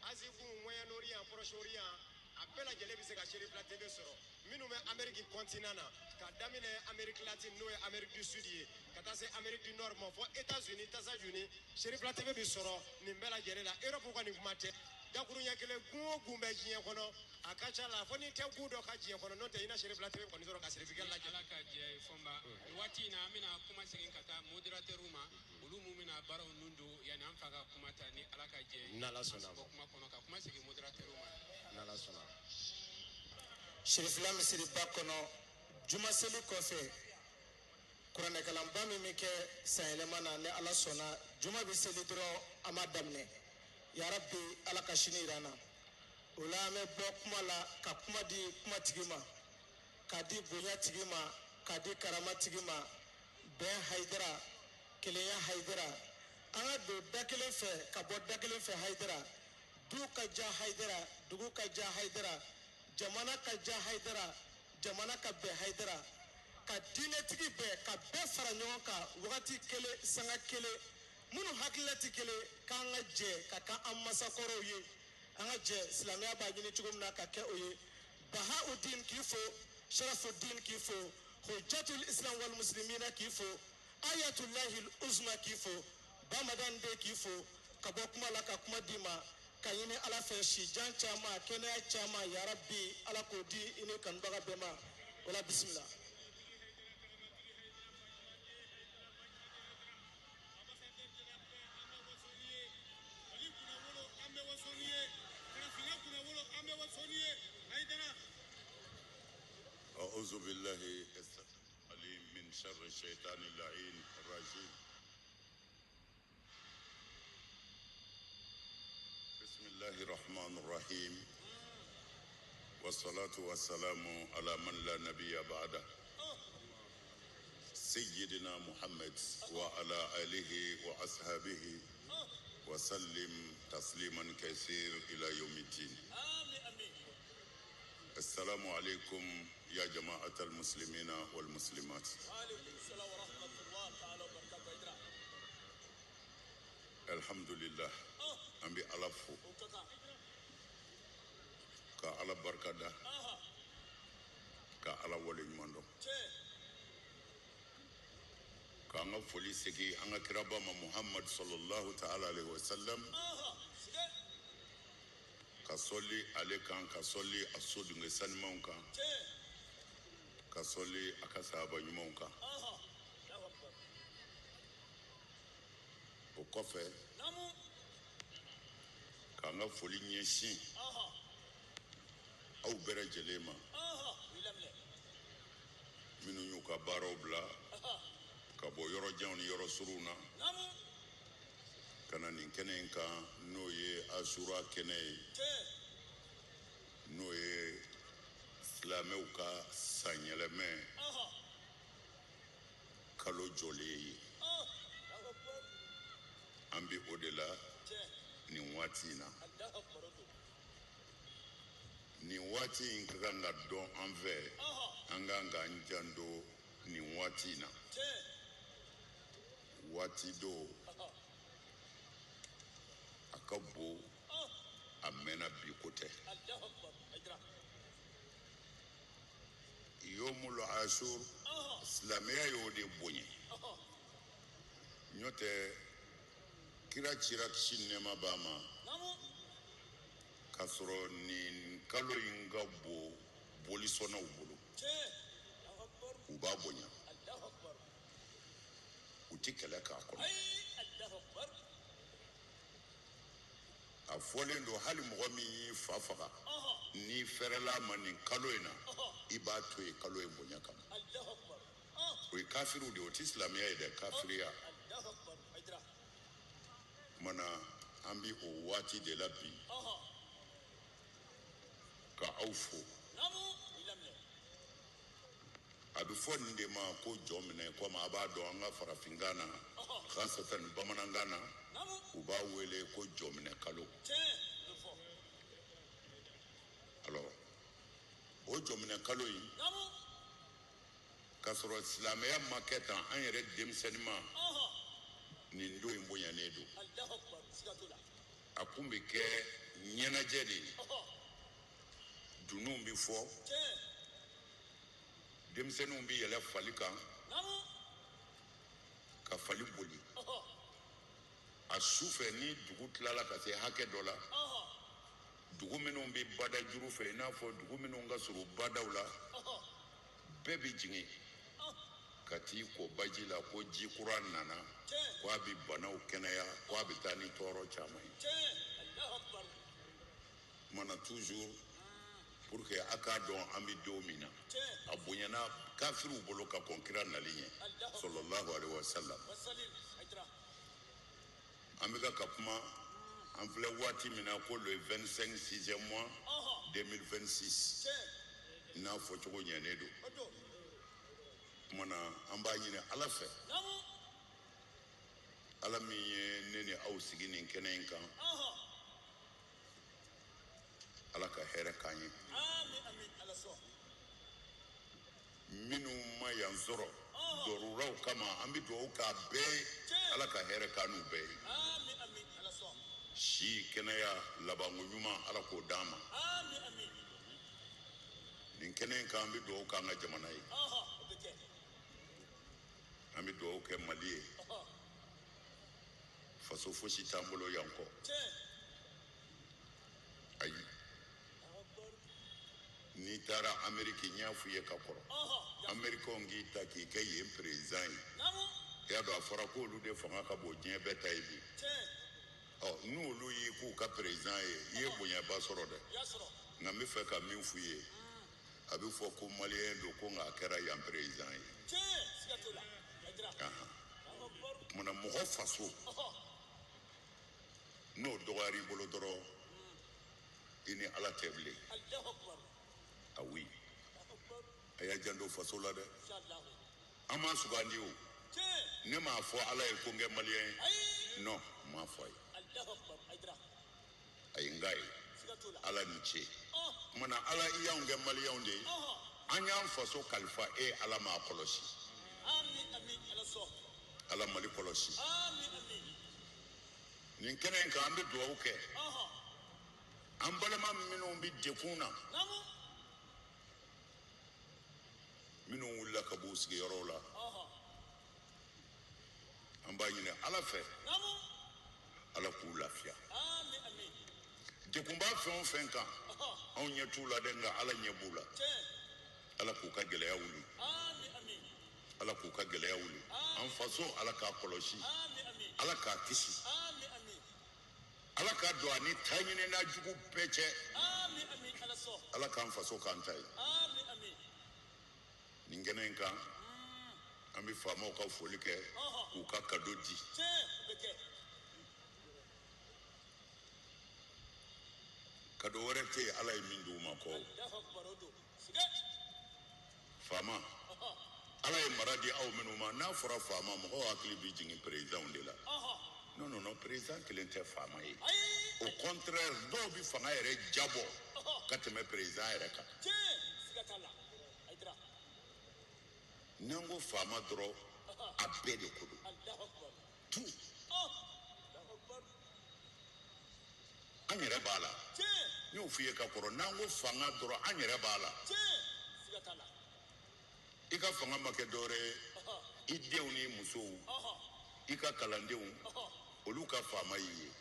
Azi gun, Moyen-Orient, Proche-Orient, a bɛɛ lajɛlen bɛ se ka Serifila TV sɔrɔ. Minnu bɛ Amérique continent na, k'a daminɛ Amérique latine n'o ye Amérique du Sud ye, ka taa se Amérique du Nord ma fɔ États-Unis, États-Unis, Serifila TV bɛ sɔrɔ nin bɛɛ lajɛlen la. Europe ka nin kuma tɛ, dakuruɲɛ kelen gun o gun bɛ diɲɛ kɔnɔ, a ka ca la fo n'i tɛ gun dɔ ka diɲɛ kɔnɔ, n'o tɛ i na Serifila TV kɔni sɔrɔ ka sirifikɛ lajɛ. Ala ka jɛ ye Fɔnba. Nin waati in na an bɛna kuma segin ka taa modérateur ma, olu mun bɛna baaraw nun don yanni an fa ka kuma ta ni Ala ka jɛ ye. N'Ala sɔnna a ma. Bɔ kuma kɔnɔ ka kuma segin modérateur ma. N'Ala sɔnna. Sirifila misiriba kɔnɔ, juma seli kɔfɛ, Kuranɛkalanba min bɛ kɛ sanyɛlɛma na, ni Ala sɔnna, juma bɛ seli dɔrɔn, an b'a daminɛ. Yarabi, Ala ka sini yira an na. O la, an bɛ bɔ kuma la ka kuma di kumatigi ma, k'a di bonya tigi ma, k'a di karama tigi ma, bɛn Hayidara, kelenya Hayidara, an ka don da kelen fɛ ka bɔ da kelen fɛ Hayidara, du ka ja Hayidara, dugu ka ja Hayidara, jamana ka ja Hayidara, jamana ka bɛn Hayidara, ka diinɛtigi bɛɛ ka bɛɛ fara ɲɔgɔn kan wagati kelen, sanga kelen, minnu hakilila tɛ kelen, k'an ka jɛ ka kan an masakɔrɔw ye, an ka jɛ silamɛya b'a ɲini cogo min na ka kɛ o ye. Bahaudin k'i fo, Sharafudin k'i fo, Hujjatul Islam wal Muslimina k'i fo, Ayatullahi Uzma k'i fo, Bamadan den k'i fo, ka bɔ kuma la ka kuma d'i ma, ka ɲini Ala fɛ sijan caman, kɛnɛya caman, yarabi, Ala k'o di i ni kanubaga bɛɛ ma. O la, bisimila. أعوذ بالله العليم من شر الشيطان اللعين الرجيم. بسم الله الرحمن الرحيم، والصلاة والسلام على من لا نبي بعده، سيدنا محمد وعلى آله وأصحابه وسلم تسليما كثير إلى يوم الدين. السلام عليكم يا جماعة المسلمين والمسلمات. وعليكم السلام ورحمة الله تعالى وبركاته. الحمد لله، an bɛ Ala fo ka Ala barika da, ka Ala waleɲuman dɔn, k'an ka foli segin an ka kiraba ma, Muhammad sallallahu ta'ala alaihi wa sallam, ka sɔli ale kan, ka sɔli a sodunkɛ sanimanw kan, ka sɔli a ka sahaba ɲumanw kan. O kɔfɛ, k'an ka foli ɲɛsin aw bɛɛ lajɛlen ma, minnu y'u ka baaraw bila ka bɔ yɔrɔ janw ni yɔrɔ surunw na ka na nin kɛnɛ in kan, n'o ye Asura kɛnɛ ye, n'o ye silamɛw ka sanyɛlɛmɛ kalo jɔlen ye. An bɛ o de la nin waati in na. Nin waati in ka kan ka dɔn an fɛ, an kan k'an janto nin waati in na. Waati dɔ a ka bon, a mɛnna, bi ko tɛ. Yomul Ashur, silamɛya y'o de bonya. N'o tɛ, kira cira, kisi ni nɛɛma b'a ma, k'a sɔrɔ nin kalo in ka bon bolisɔnnaw bolo, u b'a bonya, u ti kɛlɛ k'a kɔnɔ. A fɔlen don, hali mɔgɔ min y'i fa faga, n'i fɛrɛla a ma nin kalo in na, i b'a to yen kalo in bonya kama. O ye kafiriw de ye, o ti silamɛya ye dɛ, kafiriya. Kumana, an bi o waati de la bi ka aw fo. A bɛ fɔ nin de ma ko jɔ minɛ, komi a b'a dɔn, an ka farafinkan na, khasatan bamanankan na, u b'a wele ko jɔminɛ kalo. Alors, o jɔminɛ kalo in, k'a sɔrɔ silamɛya ma kɛ tan, an yɛrɛ denmisɛnnin nin don in bonyanen don. A kun bɛ kɛ ɲɛnajɛ de ye, dununw bɛ fɔ, denmisɛnninw bɛ yɛlɛ fali kan ka fali boli. A su fɛ, ni dugu tilala ka se hakɛ dɔ la, dugu minnu bɛ bada juru fɛ, i n'a fɔ dugu minnu ka surun badaw la, bɛɛ bɛ jigin ka t'i ko baji la, ko ji kura nana, ko a bɛ banaw kɛnɛya, ko a bɛ taa ni tɔɔrɔ caman ye. Kumana, toujours Pour que a k'a dɔn an bɛ don min na, a bonyana kafiriw bolo ka kɔn kira nali ɲɛ, sallallahu alaihi wa sallam. An bɛ ka kuma, an filɛ waati min na ko le 25 sixième mois 2026, n'a fɔcogo ɲɛnen don. Kuma na, an b'a ɲini Ala fɛ, Ala min ye ne ni aw sigi nin kɛnɛ in kan, Ala ka hɛrɛ k'an ye. Minnu ma yan sɔrɔ dɔruraw kama, an bɛ dugawu k'a bɛɛ ye, Ala ka hɛrɛ k'an n'u bɛɛ ye. Si, kɛnɛya, labanko ɲuman, Ala k'o d'an ma. Nin kɛnɛ in kan, an bɛ dugawu k'an ka jamana ye, an bɛ dugawu kɛ Mali ye. Faso fosi t'an bolo yan kɔ, ayi. N'i taara Ameriki, n y'a f'i ye ka kɔrɔ, Amerikɛnw k'i ta k'i kɛ yen président ye, i y'a dɔn a fɔra k'olu de fanga ka bon diɲɛ bɛɛ ta ye bi. Ɔ, n'olu y'i k'u ka président ye, i ye bonyaba sɔrɔ dɛ. Nka n bɛ fɛ ka min f'u ye, a bɛ fɔ ko maliyɛn don ko, nka a kɛra yan président ye. O kumana, mɔgɔ faso n'o dɔgɔyara i bolo dɔrɔn, i ni Ala tɛ bilen. Ah oui, a y'a janto faso la dɛ. An m'a sugandi o. Ne m'a fɔ Ala ye ko n kɛ maliyɛn ye, non, n m'a fɔ a ye. Ayi, n k'a ye Ala ni ce. Kumana, Ala, i y'anw kɛ maliyɛnw de ye, an y'an faso kalifa e Ala m'a kɔlɔsi. Ala, Mali kɔlɔsi. Nin kɛnɛ in kan, an bɛ dugawu kɛ an balima minnu bɛ dekun na, minnu wulila ka b'u sigiyɔrɔw la. An b'a ɲini Ala fɛ, Ala k'u lafiya. Dekunba fɛn o fɛn kan, anw ɲɛ t'u la dɛ, nka Ala ɲɛ b'u la. Ala k'u ka gɛlɛya wuli, Ala k'u ka gɛlɛya wuli. An faso, Ala k'a kɔlɔsi, Ala k'a kisi, Ala k'a don a ni taɲinina jugu bɛɛ cɛ. Ala k'an faso k'an ta ye. Nin kɛnɛ in kan, an bɛ faamaw ka foli kɛ k'u ka cadeau di. Cadeau wɛrɛ tɛ yen Ala ye min d'u ma kɔ. Faama, Ala ye mara di aw minnu ma. N'a fɔra faama, mɔgɔw hakili bɛ jigin présidentw de la. Non, non, non, président kelen tɛ faama ye. Au contraire, dɔw bɛ fanga yɛrɛ jabɔ ka tɛmɛ président yɛrɛ kan. N'an ko faama dɔrɔn, a bɛɛ de ko don, tout. An yɛrɛ b'a la, n y'o f'i ye ka kɔrɔ. N'an ko fanga dɔrɔn, an yɛrɛ b'a la. I ka fanga ma kɛ dɔwɛrɛ ye, i denw n'i musow, i ka kalandenw, olu ka faama y'i ye.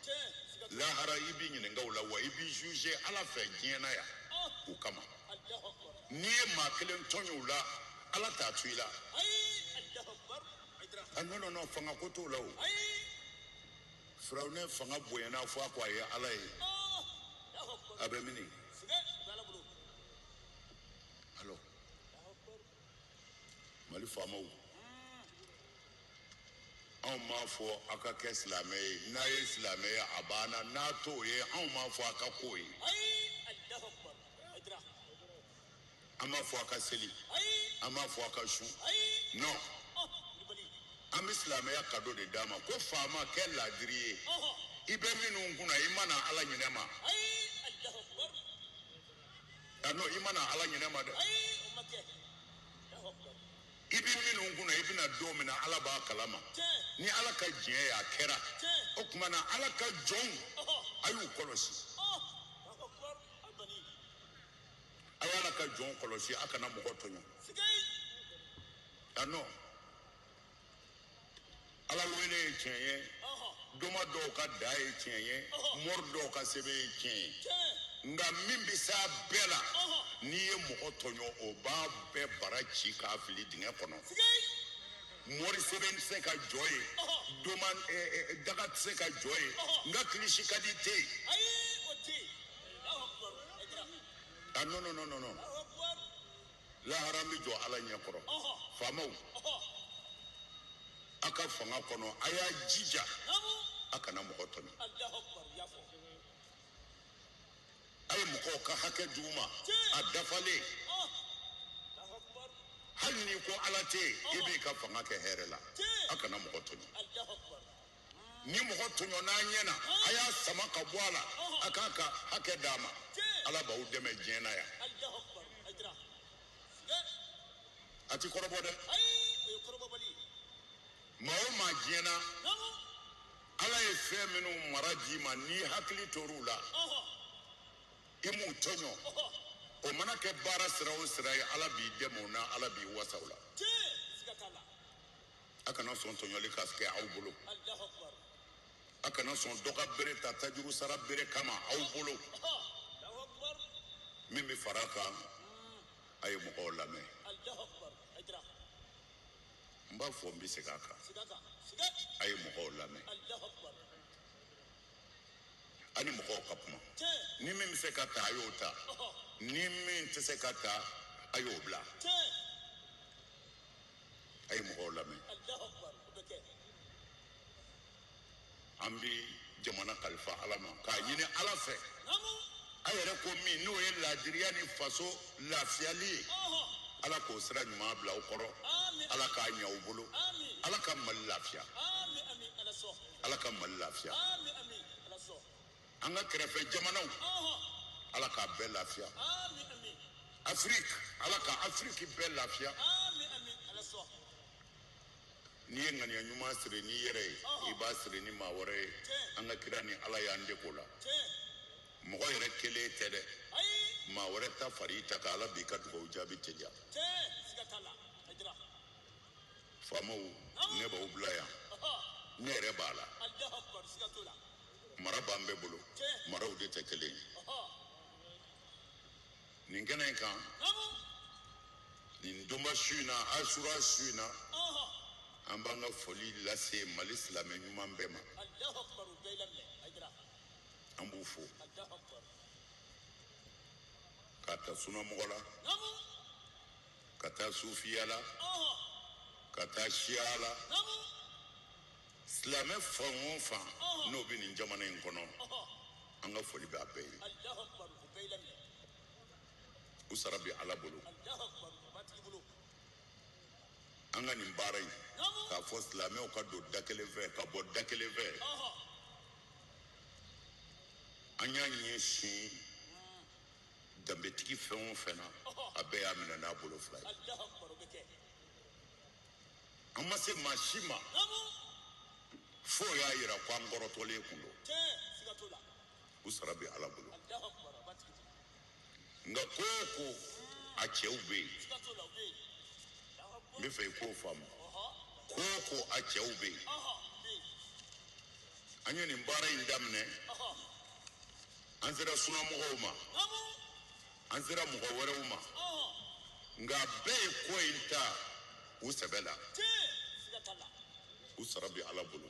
Lahara, i b'i ɲininka o la, wa i b'i juger Ala fɛ diɲɛ na yan o kama. N'i ye maa kelen tɔɲɔ o la, Ala t'a to i la. Ah non, non, non, fanga ko t'o la. O Firawunɛ fanga bonyana fo a ko a ye Ala ye, a bɛ mini? Alors, Mali faamaw, anw m'a fɔ aw ka kɛ silamɛ ye. N'a ye silamɛ ye, a banna. N'a t'o ye, anw m'a fɔ aw ka k'o ye. An m'a fɔ aw ka seli, an m'a fɔ aw ka sun, non. An bɛ silamɛya cadeau de d'a ma ko faama kɛ laadiri ye. I bɛ minnu kunna, i mana Ala ɲinɛ ma. Ah non, i mana Ala ɲinɛ ma dɛ. I bɛ minnu kunna, i bɛna don min na, Ala b'a kalama. Ni Ala ka diɲɛ ye, a kɛra. O tuma na, Ala ka jɔnw, a y'u kɔlɔsi. A ye Ala ka jɔnw kɔlɔsi, a kana mɔgɔ tɔɲɔ. Ah non, Ala wele ye tiɲɛ ye, doma dɔw ka da ye tiɲɛ ye, mori dɔw ka sɛbɛn ye tiɲɛ ye, nka min bɛ s'a bɛɛ la, n'i ye mɔgɔ tɔɲɔ, o b'a bɛɛ bara ci k'a fili dingɛ kɔnɔ. Mori sɛbɛn tɛ se ka jɔ yen, doma daga tɛ se ka jɔ yen, nka kilisi ka di tɛ yen. Ah Ah non non non non non, lahara an bɛ jɔ Ala ɲɛ kɔrɔ. Faamaw, a ka fanga kɔnɔ, a y'a jija a kana mɔgɔ tɔɲɔ. A ye mɔgɔw ka hakɛ d'u ma a dafalen. Hali n'i ko Ala tɛ yen, i b'i ka fanga kɛ hɛrɛ la. A kana mɔgɔ tɔɲɔ. Ni mɔgɔ tɔɲɔ n'a ɲɛ na, a y'a sama ka bɔ a la, a k'a ka hakɛ d'a ma. Ala b'aw dɛmɛ diɲɛ na yan. A ti kɔrɔbɔ dɛ. Maa o maa diɲɛ na, Ala ye fɛn minnu mara d'i ma, n'i hakili tor'u la, i m'u tɔɲɔ, o mana kɛ baara sira o sira ye, Ala b'i dɛmɛ o na, Ala b'i wasa o la. A kana sɔn tɔɲɔli ka kɛ aw bolo. A kana sɔn dɔ ka bere ta tajuru sara bere kama aw bolo. Min bɛ fara a kan, a ye mɔgɔw lamɛn. N b'a fɔ, n bɛ segin a kan, a ye mɔgɔw lamɛn. A ni mɔgɔw ka kuma. Ni min bɛ se ka ta, a y'o ta. Ni min tɛ se ka ta, a y'o bila. A ye mɔgɔw lamɛn. An bɛ jamana kalifa Ala ma, k'a ɲini Ala fɛ. A yɛrɛ ko min n'o ye laadiriya ni faso lafiyali ye, Ala k'o sira ɲuman bila aw kɔrɔ. Ala k'a ɲɛ aw bolo. Ala ka Mali lafiya. Ala ka Mali lafiya. An ka kɛrɛfɛ jamanaw, Ala k'a bɛɛ lafiya. Afiriki, Ala ka Afiriki bɛɛ lafiya. N'i ye ŋaniya ɲuman siri n'i yɛrɛ ye, i b'a siri ni maa wɛrɛ ye. An ka kira ni Ala y'an dege o la. Mɔgɔ yɛrɛ kelen tɛ dɛ, maa wɛrɛ ta fari ta kan, Ala b'i ka dugawu jaabi teliya. Faamaw, ne b'aw bila yan, ne yɛrɛ b'a la. Mara b'an bɛɛ bolo, maraw de tɛ kelen ye. Nin kɛnɛ in kan, nin donba su in na, Asura su in na, an b'an ka foli lase Mali silamɛ ɲuman bɛɛ ma. An b'u fo k'a ta sunamɔgɔ la, ka taa sufiya la, ka taa siya la. Silamɛ fan o fan n'o bɛ nin jamana in kɔnɔ, an ka foli bɛ a bɛɛ ye. U sara bɛ Ala bolo. An ka nin baara in, k'a fɔ silamɛw ka don da kelen fɛ ka bɔ da kelen fɛ, an y'a ɲɛsin danbetigi fɛn o fɛn na, a bɛɛ y'a minɛ n'a bolo fila ye. An ma se maa si ma f'o y'a yira ko an kɔrɔtɔlen kun don. U sara bɛ Ala bolo. Nka ko o ko a cɛw bɛ yen, n bɛ fɛ i k'o faamu. Ko o ko a cɛw bɛ yen. An ye nin baara in daminɛ, an sera sunamɔgɔw ma, an sera mɔgɔ wɛrɛw ma, nka bɛɛ ye ko in ta u sɛbɛ la. U sara bɛ Ala bolo.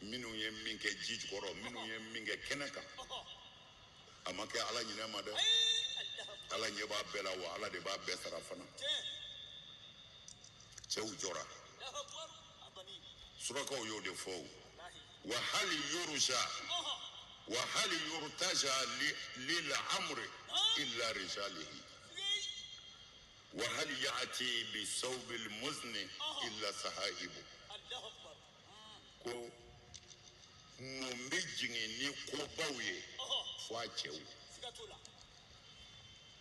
Minnu ye min kɛ ji jukɔrɔ, minnu ye min kɛ kɛnɛ kan, a ma kɛ Ala ɲinɛ ma dɛ. Ala ɲɛ b'a bɛɛ la, wa Ala de b'a bɛɛ sara fana. Cɛw jɔra, surakaw y'o de fɔ o. Wa hali yoruja wa hali yurtaja lil amri illa rijalihi wa hali ya'ti bi sawbil muzni illa sahaibu. Ko mun bɛ jigin ni kobaw ye fo a cɛw.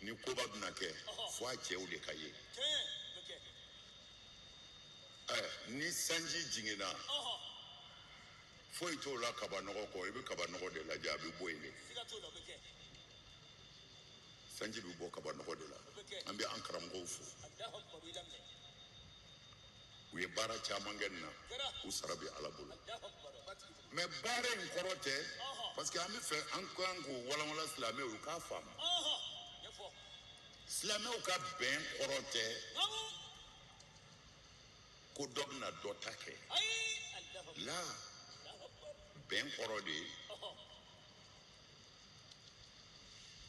Ni koba bɛna kɛ fo a cɛw de ka ye. Ni sanji jiginna, foyi t'o la kaba nɔgɔ kɔ, i bɛ kaba nɔgɔ de lajɛ, a bɛ bɔ yen de. Sanji bɛ bɔ kaba nɔgɔ de la. An bɛ an karamɔgɔw fo, u ye baara caman kɛ nin na, u sara bɛ Ala bolo. Mais baara in kɔrɔ tɛ, parce que an bɛ fɛ an kan k'o walanwalan silamɛw u k'a faamu. Silamɛw ka bɛn kɔrɔ tɛ ko dɔ bɛna dɔ ta kɛ. La bɛn kɔrɔ de ye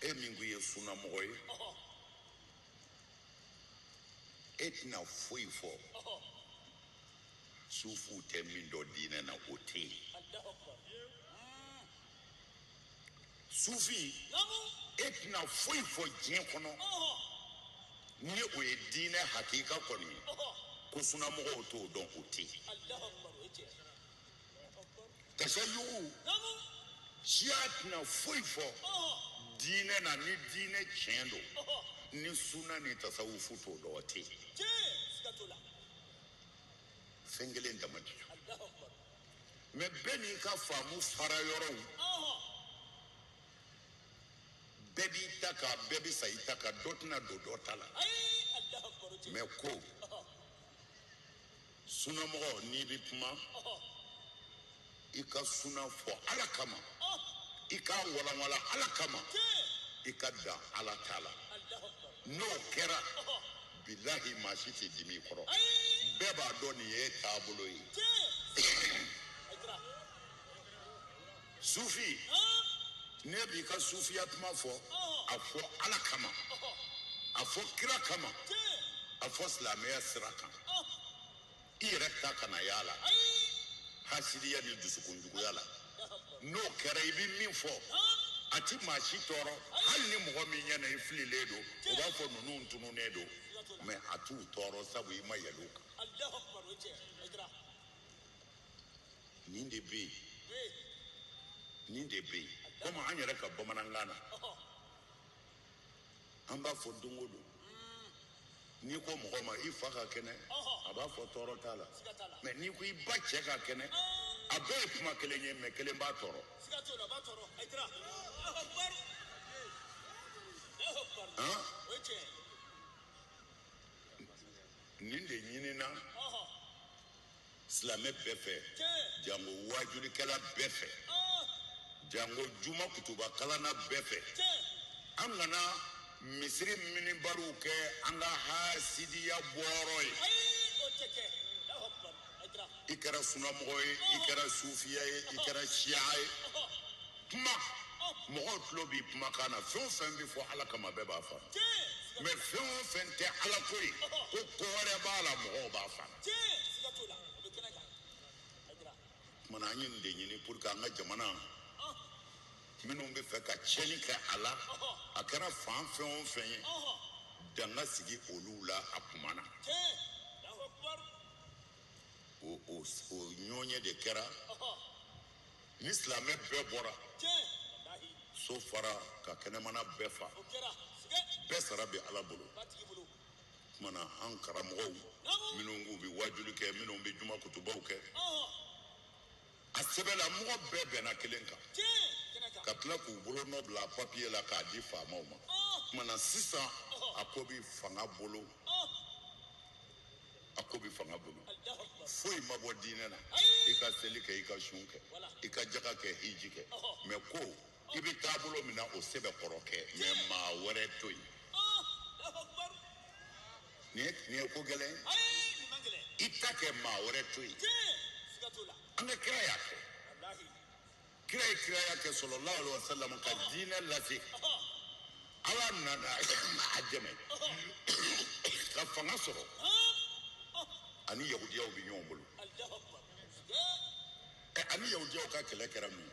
E min ko i ye sunamɔgɔ ye, e tɛna foyi fɔ sufuw tɛ min dɔn diinɛ na, o tɛ yen. Sufi, e tɛna foyi fɔ diɲɛ kɔnɔ ni o ye diinɛ hakika kɔni ye ko sunamɔgɔw t'o dɔn, o tɛ yen. Tasayugu, siya tɛna foyi fɔ diinɛ na ni diinɛ tiɲɛ don ni suna ni tasawufu t'o dɔn, o tɛ yen. Fɛn kelen dama de don. Mɛ bɛɛ n'i ka faamu fara yɔrɔw, bɛɛ b'i ta kan, bɛɛ bɛ sa i ta kan, dɔ tɛna don dɔ ta la. Mɛ ko sunamɔgɔ, n'i bɛ kuma, i ka suna fɔ Ala kama, i k'a walanwala Ala kama, i ka dan Ala ta la. N'o kɛra, bilahi, maa si tɛ dimi i kɔrɔ, bɛɛ b'a dɔn nin ye taabolo ye. Sufi, ne b'i ka sufiya kuma fɔ, a fɔ Ala kama, a fɔ kira kama, a fɔ silamɛya sira kan, i yɛrɛ ta kana y'a la hasidiya ni dusukunjuguya la. N'o kɛra, i bɛ min fɔ, a ti maa si tɔɔrɔ. Hali ni mɔgɔ min ɲɛna i fililen don, o b'a fɔ ninnu tununnen don, mɛ a t'u tɔɔrɔ, sabu i ma yɛlɛ u kan. Nin de bɛ yen, nin de bɛ yen. Komi an yɛrɛ ka bamanankan na, an b'a fɔ don o don, n'i ko mɔgɔ ma i fa ka kɛnɛ, a b'a fɔ tɔɔrɔ t'a la. Mɛ n'i ko i ba cɛ ka kɛnɛ, a bɛɛ ye kuma kelen ye, mɛ kelen b'a tɔɔrɔ. Nin de ɲinina silamɛ bɛɛ fɛ, jango waajulikɛla bɛɛ fɛ, jango juma kutuba kalanna bɛɛ fɛ. An kana misiri minibariw kɛ an ka hasidiya bɔyɔrɔ ye. I kɛra sunamɔgɔ ye, i kɛra sufiya ye, i kɛra siya ye, kuma mɔgɔw tulo b'i kumakan na. Fɛn o fɛn bɛ fɔ Ala kama, bɛɛ b'a faamu. Mɛ fɛn o fɛn tɛ Ala ko ye, ko ko wɛrɛ b'a la, mɔgɔw b'a faamu. Kumana, an ye nin de ɲini pour que an ka jamana minnu bɛ fɛ ka tiɲɛni kɛ a la, a kɛra fan fɛn o fɛn ye, danga sigi olu la a kuma na. O ɲɔgɔnye de kɛra ni silamɛ bɛɛ bɔra, so fara ka kɛnɛmana bɛɛ fa, bɛɛ sara bɛ Ala bolo. Kumana, an karamɔgɔw minnu k'u bɛ wajuli kɛ, minnu bɛ juma kutubaw kɛ, a sɛbɛn la mɔgɔ bɛɛ bɛnna kelen kan, ka tila k'u bolo nɔ bila papiye la k'a di faamaw ma. Kumana, sisan a ko bɛ fanga bolo, a ko bɛ fanga bolo. Foyi ma bɔ diinɛ na. I ka seli kɛ, i ka sun kɛ, i ka jaga kɛ, hiji kɛ, mɛ ko i bɛ taabolo min na, o sɛbɛn kɔrɔ kɛ, mɛ maa wɛrɛ to yen. Nin ye ko gɛlɛn ye. I ta kɛ, maa wɛrɛ to yen. An ka kira y'a kɛ. Kira ye kiraya kɛ, sallallahu alaihi wasallam, ka diinɛ lase. Ala nana a dɛmɛ ka fanga sɔrɔ, ani yahudiyaw bɛ ɲɔgɔn bolo. Ani yahudiyaw ka kɛlɛ kɛra mun ye?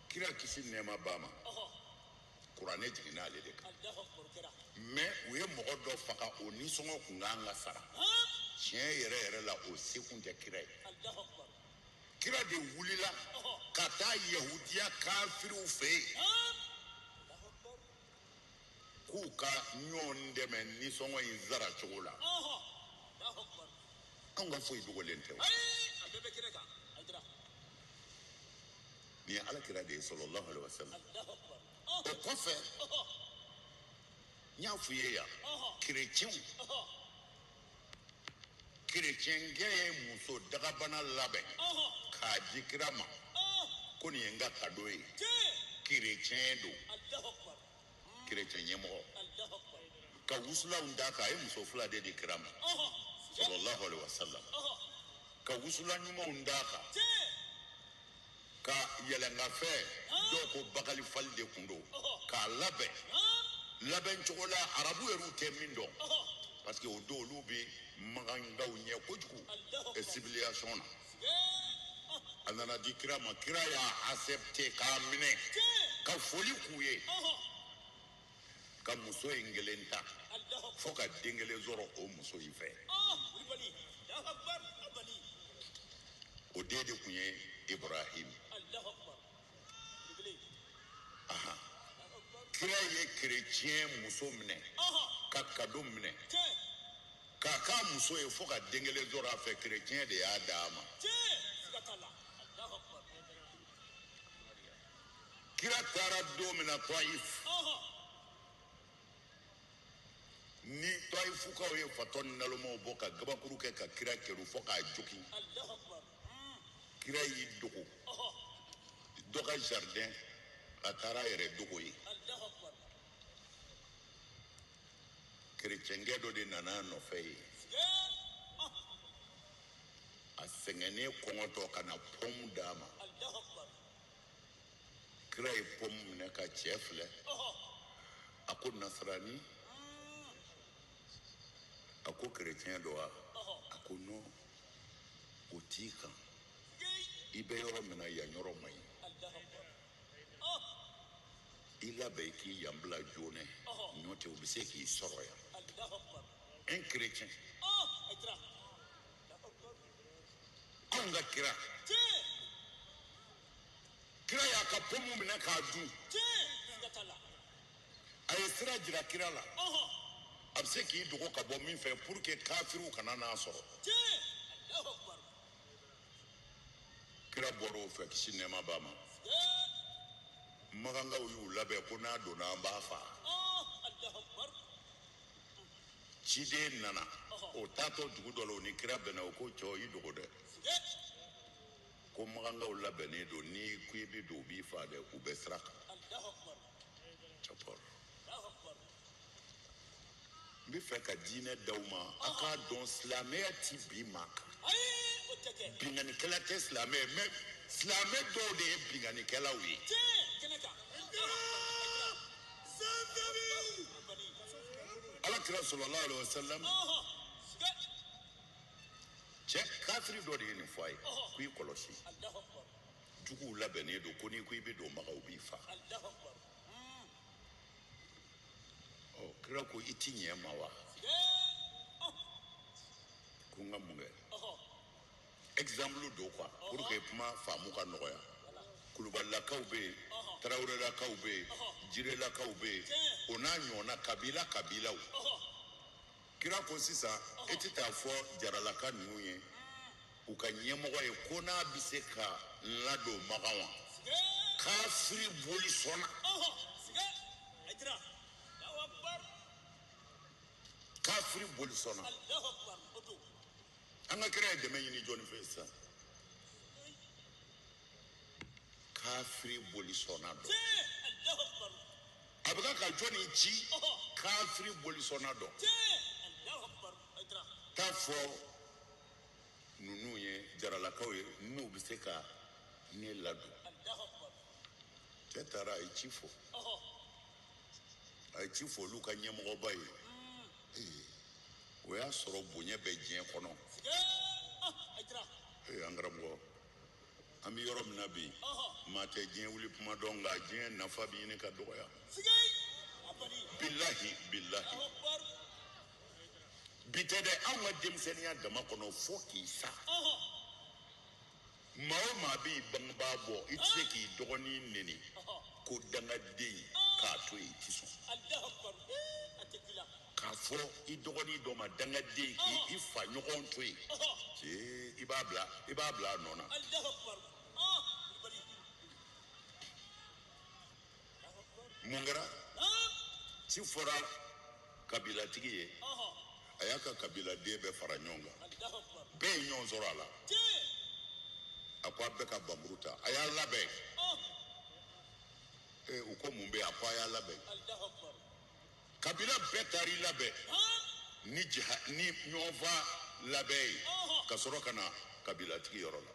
Kira kisi nɛɛma b'a ma, kuranɛ jiginna ale de kan. Mɛ u ye mɔgɔ dɔ faga, o nisɔngɔ kun kan ka sara. Tiɲɛ yɛrɛ yɛrɛ la, o se kun tɛ kira ye. Kira de wulila ka taa yahudiya kafiriw fɛ yen k'u ka ɲɔgɔn dɛmɛ nisɔngɔ in sara cogo la. Anw ka foyi dogolen tɛ. Nin ye Ala kira de ye, sallallahu alaihi wasallam. O kɔfɛ, n y'a f'u ye yan, kerecɛnw, kerecɛnkɛ ye muso dagabana labɛn k'a di kira ma ko nin ye n ka kado ye. Kerecɛn don, kerecɛn ɲɛmɔgɔ ka wusulanw d'a kan. A ye muso fila de di kira ma, sallallahu alaihi wasallam, ka wusulan ɲumanw d'a kan. Ka yɛlɛnkafɛ dɔw ko bakali fali de kun don k'a labɛn labɛn cogo la arabu yɛrɛw tɛ min dɔn parce que o don olu bɛ magankaw ɲɛ kojugu civilisation na. A nana di kira ma, kira y'a accepté k'a minɛ ka foli k'u ye ka muso in kelen ta fo ka den kelen sɔrɔ o muso in fɛ. O den de tun ye Ibrahim. Kira ye kerecɛn muso minɛ ka kado minɛ k'a k'a muso ye fo ka den kelen sɔrɔ a fɛ. Kerecɛn de y'a d'a ma. Kira taara don min na Taif, ni Taifukaw ye fatɔ ni nalomaw bɔ ka gabakuru kɛ ka kira kɛru fo k'a jogin. Kira y'i dogo dɔ ka jardin, a taara a yɛrɛ dogo yen. Kerecɛnkɛ dɔ de nana a nɔfɛ yen, a sɛgɛnnen kɔngɔtɔ ka na pɔmu d'a ma. Kira ye pɔmu minɛ ka cɛ filɛ, a ko nasarani, a ko kerecɛn don wa? A ko non, o t'i kan, i bɛ yɔrɔ min na yan yɔrɔ man ɲi, i labɛn i k'i yan bila joona, n'o tɛ u bɛ se k'i sɔrɔ yan. Un chrétien, anw ka kira, kira y'a ka pɔmu minɛ k'a dun, a ye sira jira kira la, a bɛ se k'i dogo ka bɔ min fɛ pour que kafiriw kana n'a sɔrɔ. Kira bɔra o fɛ, kisi nɛɛma b'a ma. Magankaw y'u labɛn ko n'a donna an b'a fa. Ciden nana, o taatɔ dugu dɔ la, o ni kira bɛnna, o ko cɛw i dogo dɛ, ko magankaw labɛnnen don, n'i ko i bɛ don u b'i fa dɛ, u bɛ sira kan. N bɛ fɛ ka diinɛ d'aw ma, a k'a dɔn silamɛya ti bi maa kan. Binkannikɛla tɛ silamɛ ye, mais silamɛ dɔw de ye binkannikɛlaw ye. Ala kira sallallahu alaihi wasallam, cɛ kafiri dɔ de ye nin fɔ a ye k'i kɔlɔsi, juguw labɛnnen don, ko n'i ko i bɛ don Maka u b'i fa. Ɔ kira ko i ti ɲɛ ma wa? Ko n ka mun kɛ? Exemple don quoi, pour que kuma faamu ka nɔgɔya. Kulubalilakaw bɛ yen, Tarawelelakaw bɛ yen, Jirelakaw bɛ yen, o n'a ɲɔgɔnna kabila kabilaw. Kira ko sisan e tɛ taa fɔ jaralaka ninnu ye, u ka ɲɛmɔgɔ ye ko n'a bɛ se ka n ladon Makan wa? Kafiri boli sɔnna. Kafiri boli sɔnna. An ka kira ye dɛmɛ ɲini jɔnni fɛ sisan? Kafiri boli sɔnna dɔn. A bɛ ka jɔnni ci? Kafiri boli sɔnna dɔn. Taa fɔ ninnu ye jaralakaw ye n'u bɛ se ka ne ladon. Cɛ taara a ye ci fɔ. A ye ci fɔ olu ka ɲɛmɔgɔba ye. O y'a sɔrɔ bonya bɛ diɲɛ kɔnɔ. An karamɔgɔ, an bɛ yɔrɔ min na bi, maa tɛ diɲɛ wuli kuma dɔn, nka diɲɛ nafa bɛ ɲini ka dɔgɔya. Bilahi bilahi. Bi tɛ dɛ, anw ka denmisɛnninya dama kɔnɔ fo k'i sa. Maa o maa b'i bangebaa bɔ, i tɛ se k'i dɔgɔnin neni ko dangaden k'a to yen, i tɛ sɔn. K'a fɔ i dɔgɔnin dɔ ma dangaden k'i fa ɲɔgɔn to yen, i b'a bila, i b'a bila a nɔ na. Mun kɛra? Ci fɔra kabilatigi ye, a y'a ka kabiladen bɛɛ fara ɲɔgɔn kan, bɛɛ ye ɲɔgɔn sɔrɔ a la. A ko a bɛɛ ka bamuru ta, a y'a labɛn. U ko mun bɛ yen? A ko a y'a labɛn. Kabila bɛɛ taar'i labɛn ni jiha ni ɲɔgɔnfa labɛn ye ka sɔrɔ ka na kabilatigi yɔrɔ la.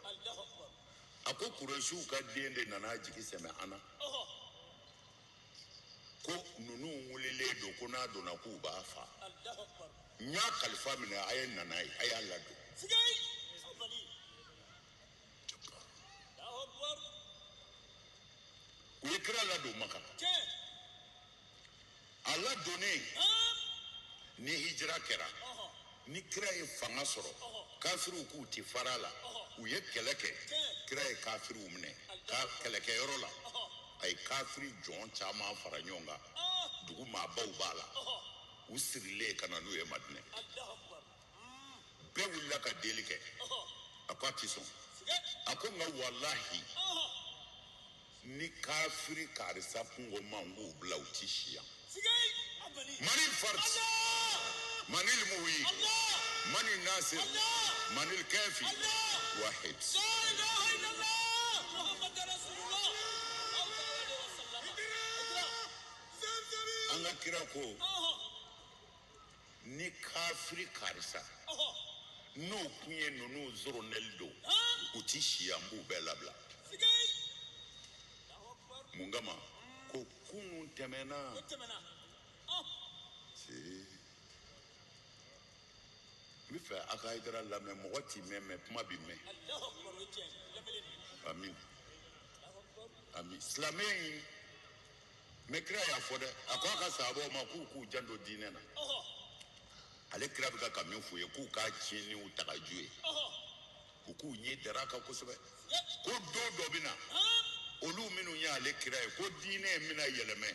A ko Kuresiw ka den de nana jigi sɛmɛ an na. Ko ninnu wulilen don, ko n'a donna k'u b'a fa. N y'a kalifa minɛ, a ye nana ye, a y'a ladon. U ye kira ladon Maka. A ladonnen, ni hijira kɛra, ni kira ye fanga sɔrɔ, kafiriw k'u ti fara la, u ye kɛlɛ kɛ, kira ye kafiriw minɛ kɛlɛkɛyɔrɔ la. A ye kafiri jɔn caman fara ɲɔgɔn kan, dugu maabaw b'a la, u sirilen ka na n'u ye Madinɛ. Bɛɛ wulila ka deli kɛ, a ko a ti sɔn. A ko nka walahi, ni kafiri karisa kungo ma n k'u bila, u ti si yan. Manil Fard, Manil Muhi, Manil Nasir, Manil Kafi, Wahid. An ka kira ko ni kafiri karisa n'o kun ye ninnu zoronɛli don, u ti si yan, n b'u bɛɛ labila. Mun kama? Ko kunun tɛmɛna. N bɛ fɛ a ka Hayidara lamɛn, mɔgɔ t'i mɛn, mɛ kuma b'i mɛn. Amin. Amin. Silamɛ in, mɛ kira y'a fɔ dɛ, a ko a ka sahabaw ma k'u k'u janto diinɛ na. Ale kira bɛ ka min f'u ye, k'u k'a tiɲɛ n'u tagaju ye, u k'u ɲɛ dara a kan kosɛbɛ. Ko don dɔ bɛ na, olu minnu y'ale kira ye, ko diinɛ in bɛna yɛlɛmɛ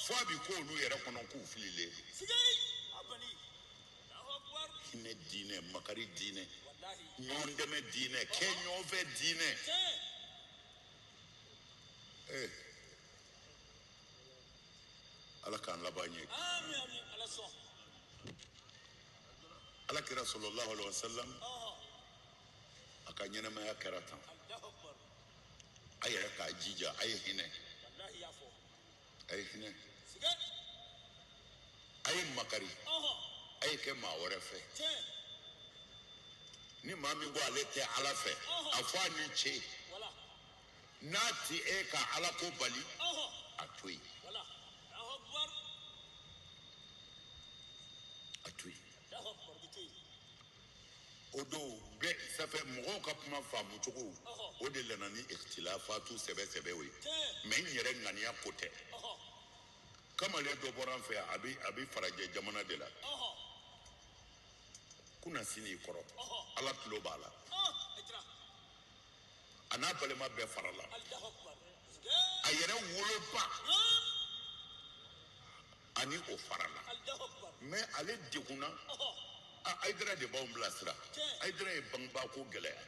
fo a bɛ k'olu yɛrɛ kɔnɔ k'u fililen don. Hinɛ diinɛ, makari diinɛ, ɲɔgɔn dɛmɛ diinɛ, kɛ ɲɔgɔn fɛ diinɛ. Ala k'an laban ɲɛ. Ala kira sallallahu alaihi wasallam, a ka ɲɛnamaya kɛra tan. A yɛrɛ k'a jija, a ye hinɛ, a ye hinɛ, a ye makari, a ye kɛ maa wɛrɛ fɛ. Ni maa min ko ale tɛ Ala fɛ, a fɔ a ni ce. N'a ti e ka Ala ko bali, a to yen, a to yen. O don bɛɛ safɛ mɔgɔw ka kuma faamu cogo, o de nana ni ikhtilafatu sɛbɛ sɛbɛw ye. Mɛ n yɛrɛ ŋaniya ko tɛ. Kamalen dɔ bɔra an fɛ yan, a bɛ farajɛ jamana de la. Kunna sini i kɔrɔ, Ala tulo b'a la. A n'a balima bɛɛ fara la. A yɛrɛ woloba ani o fara la. Mɛ ale degunna. Hayidara de b'anw bilasira. Hayidara ye bangebaa ko gɛlɛya.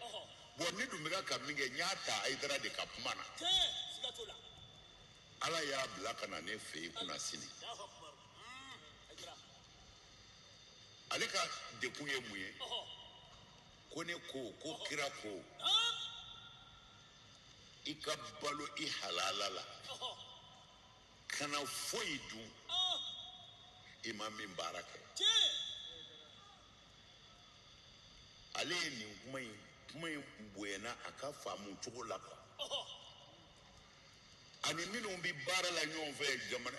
Bɔn ne dun bɛ ka min kɛ, n y'a ta Hayidara de ka kuma na. Ala y'a bila ka na ne fɛ yen kunna sini. Ale ka dekun ye mun ye? Ko ne ko, ko kira ko, i ka balo i halala la, kana foyi dun i ma min baara kɛ. Ale ye nin kuma in bonyana a ka faamu cogo la quoi. Ani minnu bɛ baara la ɲɔgɔn fɛ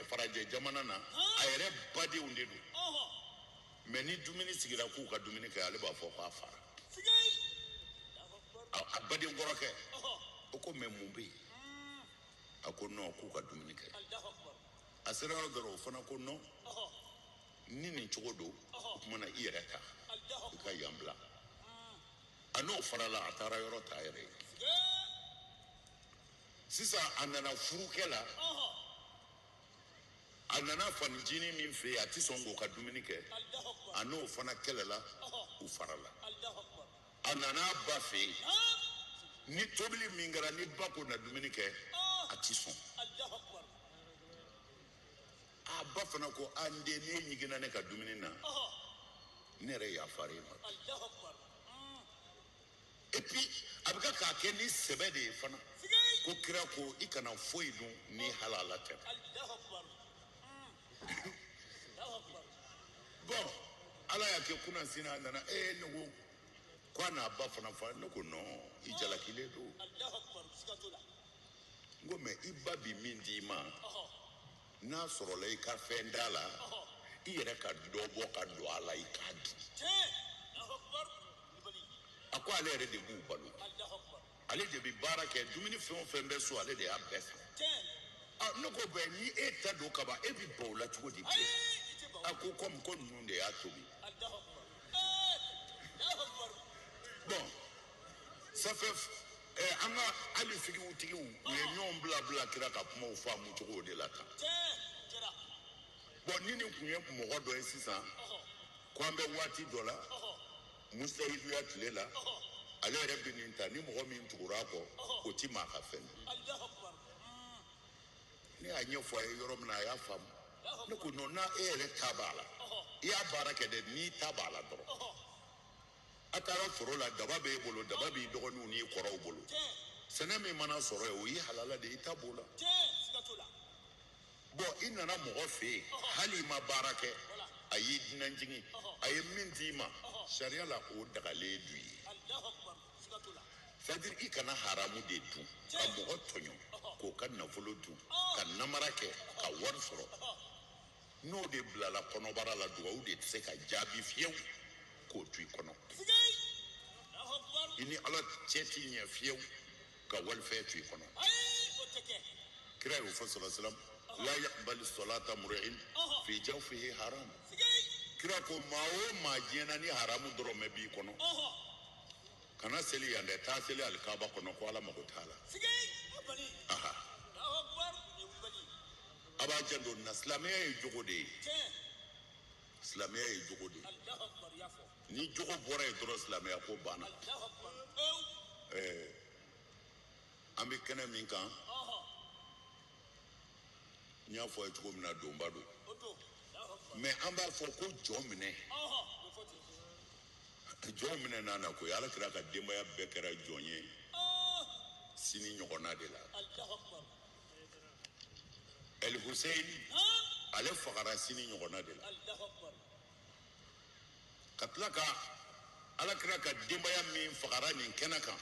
farajɛ jamana na, a yɛrɛ badenw de don. Mɛ ni dumuni sigira k'u ka dumuni kɛ, ale b'a fɔ k'a fara. A baden kɔrɔkɛ, o ko mɛ mun bɛ yen? A ko non, k'u ka dumuni kɛ. A sera yɔrɔ dɔrɔn, o fana ko non, ni nin cogo don, o tuma na i yɛrɛ ta, i ka yan bila. A n'o farala, a taara yɔrɔ ta a yɛrɛ ye. Sisan a nana furukɛ la, a nana fanicinin min fɛ yen, a ti sɔn k'o ka dumuni kɛ, a n'o fana kɛlɛla, u farala. A nana a ba fɛ yen, ni tobili min kɛra, ni ba ko na dumuni kɛ, a ti sɔn. A ba fana ko, a n den, n'e ɲiginna ne ka dumuni na, ne yɛrɛ yafara e ma. Et puis a bɛ k'a kɛ ni sɛbɛ de ye fana. Ko kira ko i kana foyi dun ni halala tɛ. Bon, Ala y'a kɛ kunna sini a nana, ne ko k'a n'a ba fana fa, ne ko non, i jalakilen don. N ko mɛ i ba bi min d'i ma, n'a sɔrɔla i ka fɛn da la, i yɛrɛ ka dɔ bɔ ka don a la i k'a dun. A ko ale yɛrɛ de b'u balo, ale de bɛ baara kɛ, dumuni fɛn o fɛn bɛ so ale de y'a bɛɛ san. Ne ko bɛn ni e ta don kaban e bɛ ban o la cogo di bilen? A ko komi ko ninnu de y'a tobi. Bon, ça fait an ka hali figiwutigiw u ye ɲɔgɔn bila bila kira ka kumaw faamu cogo de la tan. Bon, ni nin tun ye mɔgɔ dɔ ye sisan ko an bɛ waati dɔ la musayiduya tile la, ale yɛrɛ bɛ nin ta, ni mɔgɔ min tugura a kɔ o ti maa ka fɛn dun. Ne y'a ɲɛfɔ a ye yɔrɔ min na a y'a faamu. Ne ko non, n'a e yɛrɛ ta b'a la, i y'a baara kɛ dɛ, n'i ta b'a la dɔrɔn. A taara foro la, daba b'e bolo, daba b'i dɔgɔninw n'i kɔrɔw bolo. Sɛnɛ min mana sɔrɔ yen, o y'i halala de ye, i ta b'o la. Bon, i nana mɔgɔ fɛ yen, hali i ma baara kɛ, a y'i dunanjigin, a ye min d'i ma, sariya la o dagalen du ye. C'est-à-dire i kana haramu de dun, ka mɔgɔ tɔɲɔ, k'o ka nafolo dun, ka namara kɛ, ka wari sɔrɔ. N'o de bilala kɔnɔbara la, dugawu de tɛ se ka jaabi fiyewu k'o to i kɔnɔ. I ni Ala cɛ t'i ɲɛ fiyewu ka walifɛn to i kɔnɔ. Kira y'o fɔ sallallahu alaihi wasallam, la yaqbalu salata mri'in fi jawfihi haram. Kira ko maa o maa diɲɛ na ni haramu dɔrɔmɛ b'i kɔnɔ, kana seli yan dɛ, taa seli alikaba kɔnɔ ko Ala mago t'a la. Aha. A b'a janto nin na, silamɛya ye jogo de ye. Silamɛya ye jogo de ye. Ni jogo bɔra yen dɔrɔn silamɛya ko banna. An bɛ kɛnɛ min kan, n y'a fɔ a ye cogo min na, donba don. Mɛ an b'a fɔ ko jɔn minɛ. Jɔn minɛ n'a na koyi, Ala kira ka denbaya bɛɛ kɛra jɔn ye sini ɲɔgɔnna de la. El Hussein, ale fagara sini ɲɔgɔnna de la. Ka tila ka Ala kira ka denbaya min fagara nin kɛnɛ kan,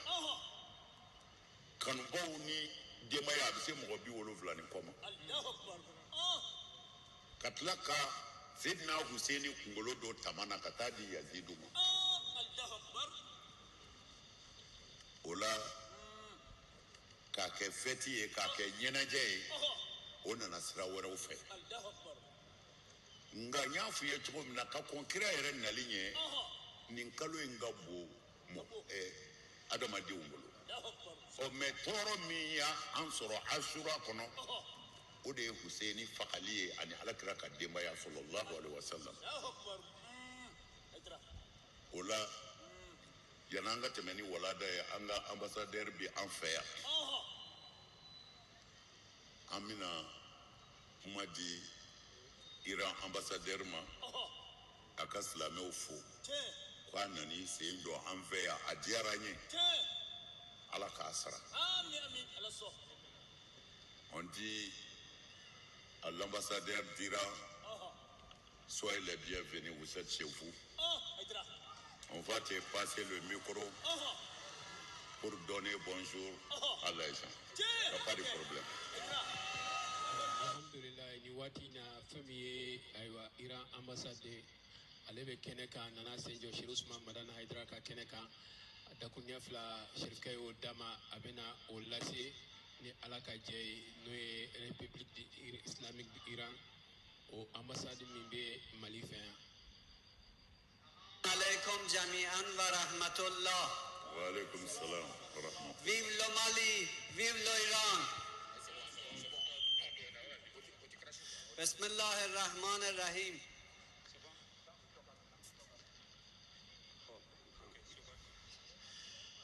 kanubaw ni denbaya a bɛ se mɔgɔ 70 ni kɔ ma. Ka tila ka Seydina Hussein kunkolo dɔ tama na ka taa di Yazidu ma. O la k'a kɛ fɛti ye, k'a kɛ ɲɛnajɛ ye, o nana sira wɛrɛw fɛ. Nka n y'a f'i ye cogo min na, ka kɔn kira yɛrɛ nali ɲɛ, nin kalo in ka bon adamadenw bolo. Ɔ mɛ tɔɔrɔ min y'an sɔrɔ Asura kɔnɔ, o de ye Hussein fagali ye ani Ala kira ka denbaya sallallahu alaihi wasallam. O la yan'an ka tɛmɛ ni walada ye, an ka ambassadeur bi an fɛ yan. An bɛna kuma di Iran ambassadeur ma, a ka silamɛw fo k'a nan'i sen jɔ an fɛ yan, a diyara an ye, Ala k'a sara. On dit à l'ambassadeur d'Iran, soyez les bienvenus, vous êtes chez vous. On va te passer le micro pour donner bonjour à les gens. Il n'y a pas de problème. Alhamdulillah, ni waati na fɛn min ye, ayiwa, Iran ambassade ale bɛ kɛnɛ kan, nana sen jɔ Chérif Ousmane Madani Haidara ka kɛnɛ kan. Dakuruɲɛ fila Cherifkɛ y'o d'a ma, a bɛna o lase ni Ala ka jɛ ye, n'o ye République islamique d'Iran, o ambassade min bɛ Mali fɛ yan. علیکم جمیعا و رحمت الله. و علیکم السلام و رحمت. Vive le Mali, vive l'Iran. بسم الله الرحمن الرحیم.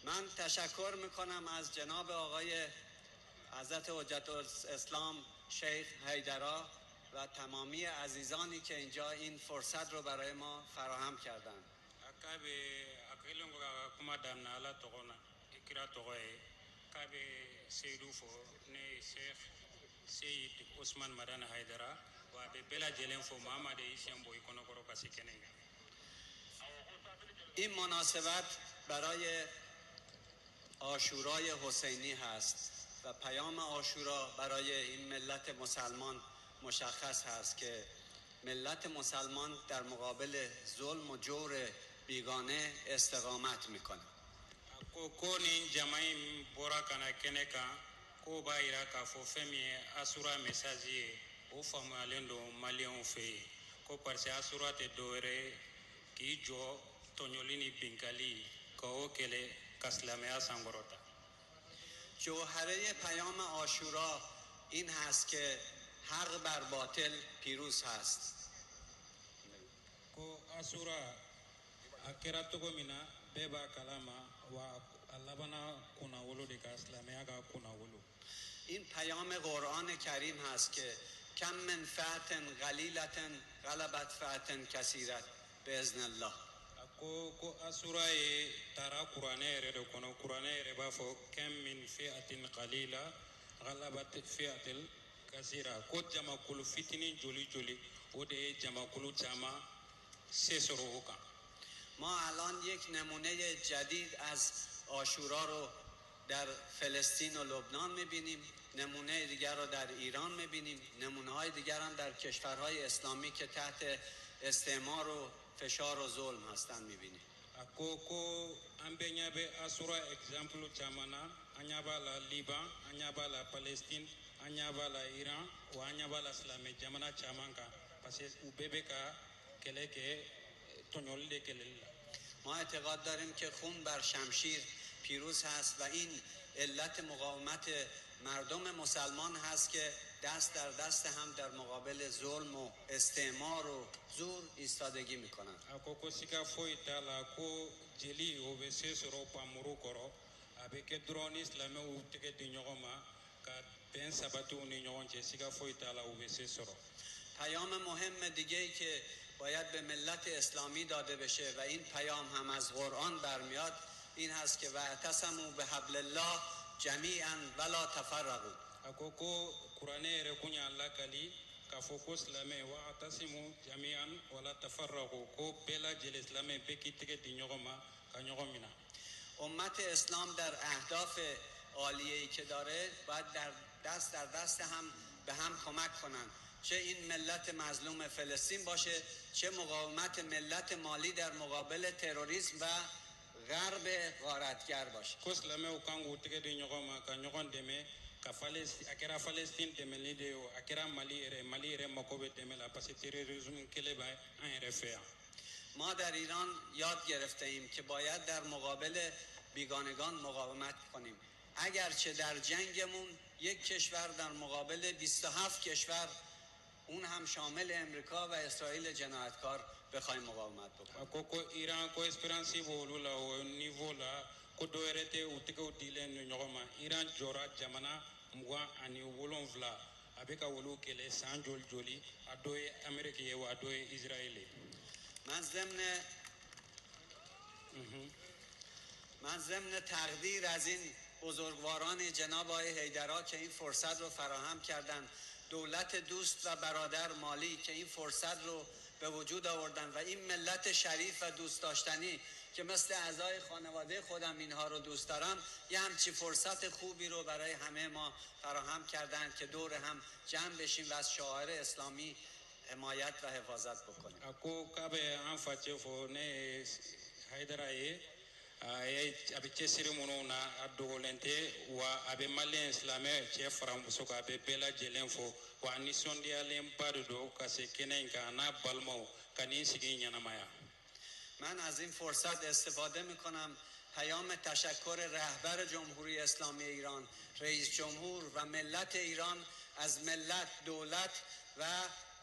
من تشکر میکنم از جناب آقای حضرت حجت الاسلام شیخ حیدرا و تمامی عزیزانی که اینجا این فرصت رو برای ما فراهم کردند. این مناسبت برای عاشورای حسینی هست و پیام عاشورا برای این ملت مسلمان مشخص هست که ملت مسلمان در مقابل ظلم و جور بیگانه استقامت میکنه. A ko ko nin jama in bɔra ka na kɛnɛ kan, k'o b'a yira k'a fɔ fɛn min ye Asura message ye, o faamuyalen don maliyɛnw fɛ yen, ko parce que Asura tɛ dɔwɛrɛ ye k'i jɔ tɔɲɔli ni binkali ka o kɛlɛ ka silamɛya sankɔrɔta. جوهره پیام عاشورا این هست که حق بر باطل پیروز هست. Ko Asura a kɛra cogo min na, bɛɛ b'a kalama, wa a labanna kunnawolo de ka silamɛya ka kunnawolo. این پیام قرآن کریم هست که کم من فئة قلیلة غلبت فئة کثیرة باذن الله. A ko ko Asura ye taara kuranɛ yɛrɛ de kɔnɔ, kuranɛ yɛrɛ b'a fɔ كم من فئة قليلة غلبت فئة كثيرة, ko jamakulu fitinin joli joli, o de ye jamakulu caman se sɔrɔ o kan. ما الان یک نمونه جدید از عاشورا رو در فلسطین و لبنان میبینیم، نمونه دیگر رو در ایران میبینیم، نمونه های دیگر هم در کشورهای اسلامی که تحت استعمار و فشار و ظلم هستن میبینیم. A ko ko an bɛɛ ɲɛ bɛ Asura exemple caman na, an ɲɛ b'a la Liban, an ɲɛ b'a la Palestine, an ɲɛ b'a la Iran, wa an ɲɛ b'a la silamɛ jamana caman kan, parce que u bɛɛ bɛ ka kɛlɛ kɛ tɔɲɔli de kɛlɛli la. ما اعتقاد داریم که خون بر شمشیر پیروز هست و این علت مقاومت مردم مسلمان هست که دست در دست هم در مقابل ظلم و استعمار و زور ایستادگی میکنن. A ko ko siga foyi t'a la ko jeli o bɛ se sɔrɔ pamuru kɔrɔ, a bɛ kɛ dɔrɔn ni silamɛw tɛgɛ di ɲɔgɔn ma ka bɛn sabati u ni ɲɔgɔn cɛ, siga foyi t'a la u bɛ se sɔrɔ. پیام مهم دیگه ای که باید به ملت اسلامی داده بشه و این پیام هم از قرآن برمیاد این هست که واعتصموا بحبل الله جمیعا ولا تفرقوا. A ko ko kuranɛ yɛrɛ kun y'a lakali k'a fɔ ko silamɛ واعتصموا جميعا ولا تفرقوا, ko bɛɛ lajɛlen silamɛ bɛɛ k'i tɛgɛ di ɲɔgɔn ma ka ɲɔgɔn minɛ. امت اسلام در اهداف عالیه‌ای که داره باید در دست در دست هم به هم کمک کنن، چه این ملت مظلوم فلسطین باشه، چه مقاومت ملت مالی در مقابل تروریسم و غرب غارتگر باشه. Ko silamɛw kan k'u tɛgɛ di ɲɔgɔn ma ka ɲɔgɔn dɛmɛ ka a kɛra Palestine dɛmɛli de ye o, a kɛra Mali yɛrɛ, Mali yɛrɛ mako bɛ dɛmɛ la, parce que terrorisme kɛlɛ bɛ an yɛrɛ fɛ yan. ما در ایران یاد گرفته ایم که باید در مقابل بیگانگان مقاومت کنیم، اگرچه در جنگمون یک کشور در مقابل 27 کشور، اون هم شامل امریکا و اسرائیل جنایتکار، بخوایم مقاومت بکنیم. A ko ko Iran ko espérance b'olu la o niveau la, ko dɔ wɛrɛ tɛ, u tɛgɛw dilen don ɲɔgɔn ma. Iran jɔra jamana 27, a bɛ ka olu kɛlɛ san joli joli, a dɔ ye Amérique ye wa a dɔ ye Israël ye. من ضمن تقدیر از این بزرگواران جناب آقای حیدرا که این فرصت رو فراهم کردن، دولت دوست و برادر مالی که این فرصت رو به وجود آوردن و این ملت شریف و دوست داشتنی که مثل اعضای خانواده خودم اینها رو دوست دارم، یه همچی فرصت خوبی رو برای همه ما فراهم کردن که دور هم جمع بشیم و از شعائر اسلامی حمایت و حفاظت بکنیم. A ko k'a bɛ an facɛ fɔ, ne ye Hayidara ye, a ye a bɛ cɛsiri minnu na, a dogolen tɛ, wa a bɛ maliyɛn silamɛ cɛ fara muso kan, a bɛ bɛɛ lajɛlen fo, wa a nisɔndiyalenba de don ka se kɛnɛ in kan a n'a balimaw ka nin sigi ɲɛnamaya. من از این فرصت استفاده میکنم پیام تشکر رهبر جمهوری اسلامی ایران، رئیس جمهور و ملت ایران از ملت، دولت و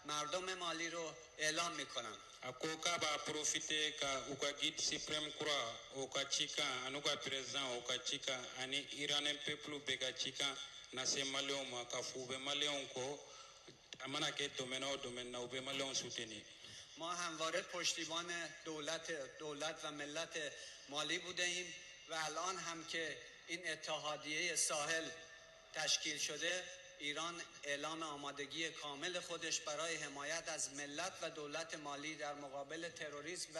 مردم مالی رو اعلام میکنم. A ko k'a b'a profiter ka u ka guide suprême kura o ka cikan ani u ka président o ka cikan ani iranien peuple bɛɛ ka cikan lase maliyɛnw ma, k'a fɔ u bɛ maliyɛnw kɔ, a mana kɛ domaine o domaine na, u bɛ maliyɛnw soutenir. ما همواره پشتیبان دولت و ملت مالی بوده ایم و الان هم که این اتحادیه ساحل تشکیل شده، ایران اعلام آمادگی کامل خودش برای حمایت از ملت و دولت مالی در مقابل تروریسم و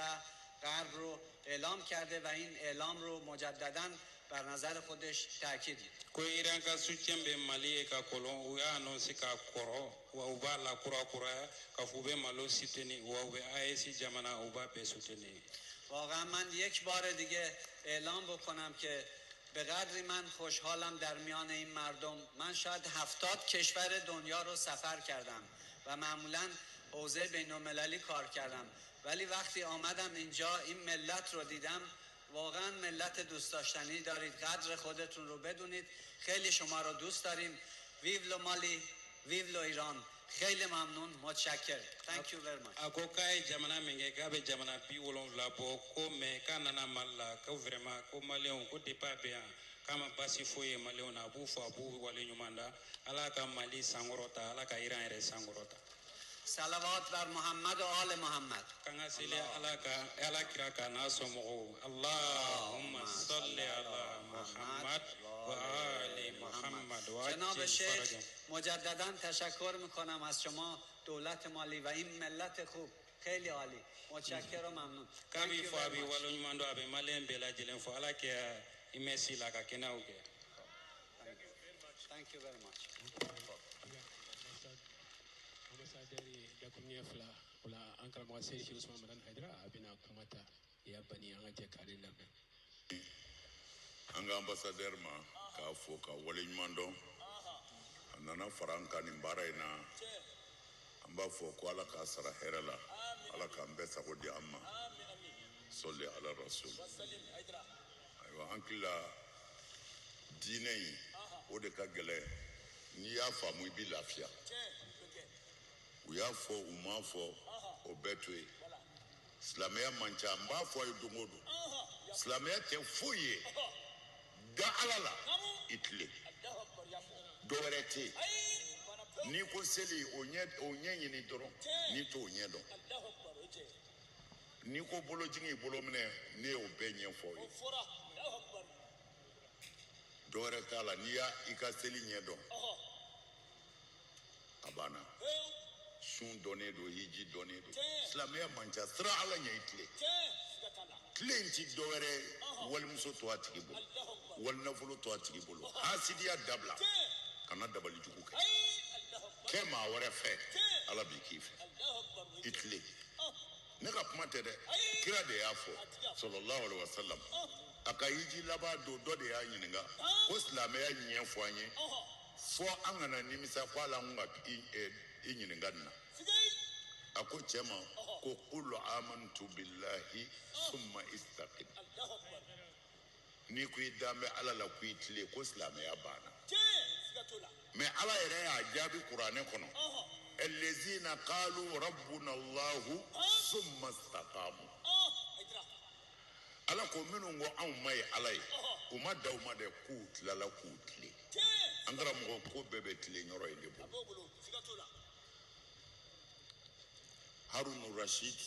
غرب رو اعلام کرده و این اعلام رو مجددا بر نظر خودش تاکید ko Iran ka soutien bɛ Mali ye ka kɔlɔn u y'a annoncé ka kɔrɔ wa u b'a la kurakuraya k'a fɔ u bɛ Mali soutenir wa u bɛ AES jamana u b'a bɛɛ soutenir. واقعا من یک بار دیگه اعلام بکنم که به قدری من خوشحالم در میان این مردم. من شاید 70 کشور دنیا رو سفر کردم و معمولاً حوزه بین‌المللی کار کردم، ولی وقتی آمدم اینجا این ملت رو دیدم، واقعا ملت دوست داشتنی دارید. قدر خودتون رو بدونید. خیلی شما رو دوست داریم. Vive le Mali, vive le Iran. خیلی ممنون، متشکر. Thank you very much. A ko k'a ye jamana min kɛ k'a bɛ jamana 70 bɔ ko mais k'a nana Mali la ko vraiment ko maliyɛnw ko depuis a bɛ yan k'a ma baasi foyi ye maliyɛnw na, a b'u fo, a b'u waleɲuman da. Ala ka Mali sankɔrɔta, Ala ka Iran yɛrɛ sankɔrɔta. صلوات بر محمد و آل محمد. K'an ka seli Ala ka Ala kira kan n'a somɔgɔw. Allahumma salli ala Muhammad wa ali Muhammad wa جناب عجل شیخ فرجهم. مجددا تشکر میکنم از شما، دولت مالی و این ملت خوب. خیلی عالی، متشکرم و ممنون. K'a Thank b'i you fo, a very b'i much. waleɲuman dɔn, a bɛ maliyɛn bɛɛ lajɛlen fo. Ala kɛ i mɛsi la ka kɛnɛyaw kɛ. Thank you very much. Ambassadeur ye dakuruɲɛ fila o la, an karamɔgɔ Seyidi Chérif Ousmane Madani Haidara a bɛna kuma ta ya bani, an ka jɛ k'ale lamɛn. An ka ambassadeur ma k'a fo ka waleɲuman dɔn, a nana fara an kan nin baara in na. An b'a fɔ ko Ala k'a sara hɛrɛ la, Ala k'an bɛɛ sago di an ma. Sɔli ala rasul. Ayiwa, an tila diinɛ in, o de ka gɛlɛn. N'i y'a faamu, i b'i lafiya. U y'a fɔ, u m'a fɔ, o bɛɛ to yen. Silamɛya man ca, n b'a fɔ a ye don o don, silamɛya tɛ foyi ye da Ala la i tilen, dɔ wɛrɛ tɛ yen. N'i ko seli, o ɲɛ ɲini dɔrɔn, n'i t'o ɲɛ dɔn. N'i ko bolojigin, i bolo minɛ, ne y'o bɛɛ ɲɛfɔ ye. Dɔ wɛrɛ t'a la. N'i y'a i ka seli ɲɛ dɔn, a banna. Sun dɔnnen don, hiji dɔnnen don. Silamɛya man ca, siran Ala ɲɛ, i tilen. Tilen ti dɔ wɛrɛ ye, walimuso to a tigi bolo, walinafolo to a tigi bolo, hasidiya dabila, kana dabali jugu kɛ, kɛ maa wɛrɛ fɛ, Ala b'i k'i fɛ, i tilen. Ne ka kuma tɛ dɛ, kira de y'a fɔ sallallahu alaihi wasallam. A ka hiji laban don, dɔ de y'a ɲininka ko silamɛya ɲɛ fɔ an ye, fɔ an kana nimisa ko ala an ka i ɲininka nin na. A ko cɛ ma ko qul amantu billahi summa istaqim. N'i ko i dan bɛ Ala la, ko i tilen, ko silamɛya banna. Mais Ala yɛrɛ y'a jaabi kuranɛ kɔnɔ, allazina qalu rabbuna Allahu summa istaqamu. Ala ko minnu ko anw ma ye Ala ye, u ma da u ma dɛ, k'u tilala k'u tilen. An karamɔgɔ, ko bɛɛ bɛ tilen yɔrɔ in de bolo. Harun Rashid,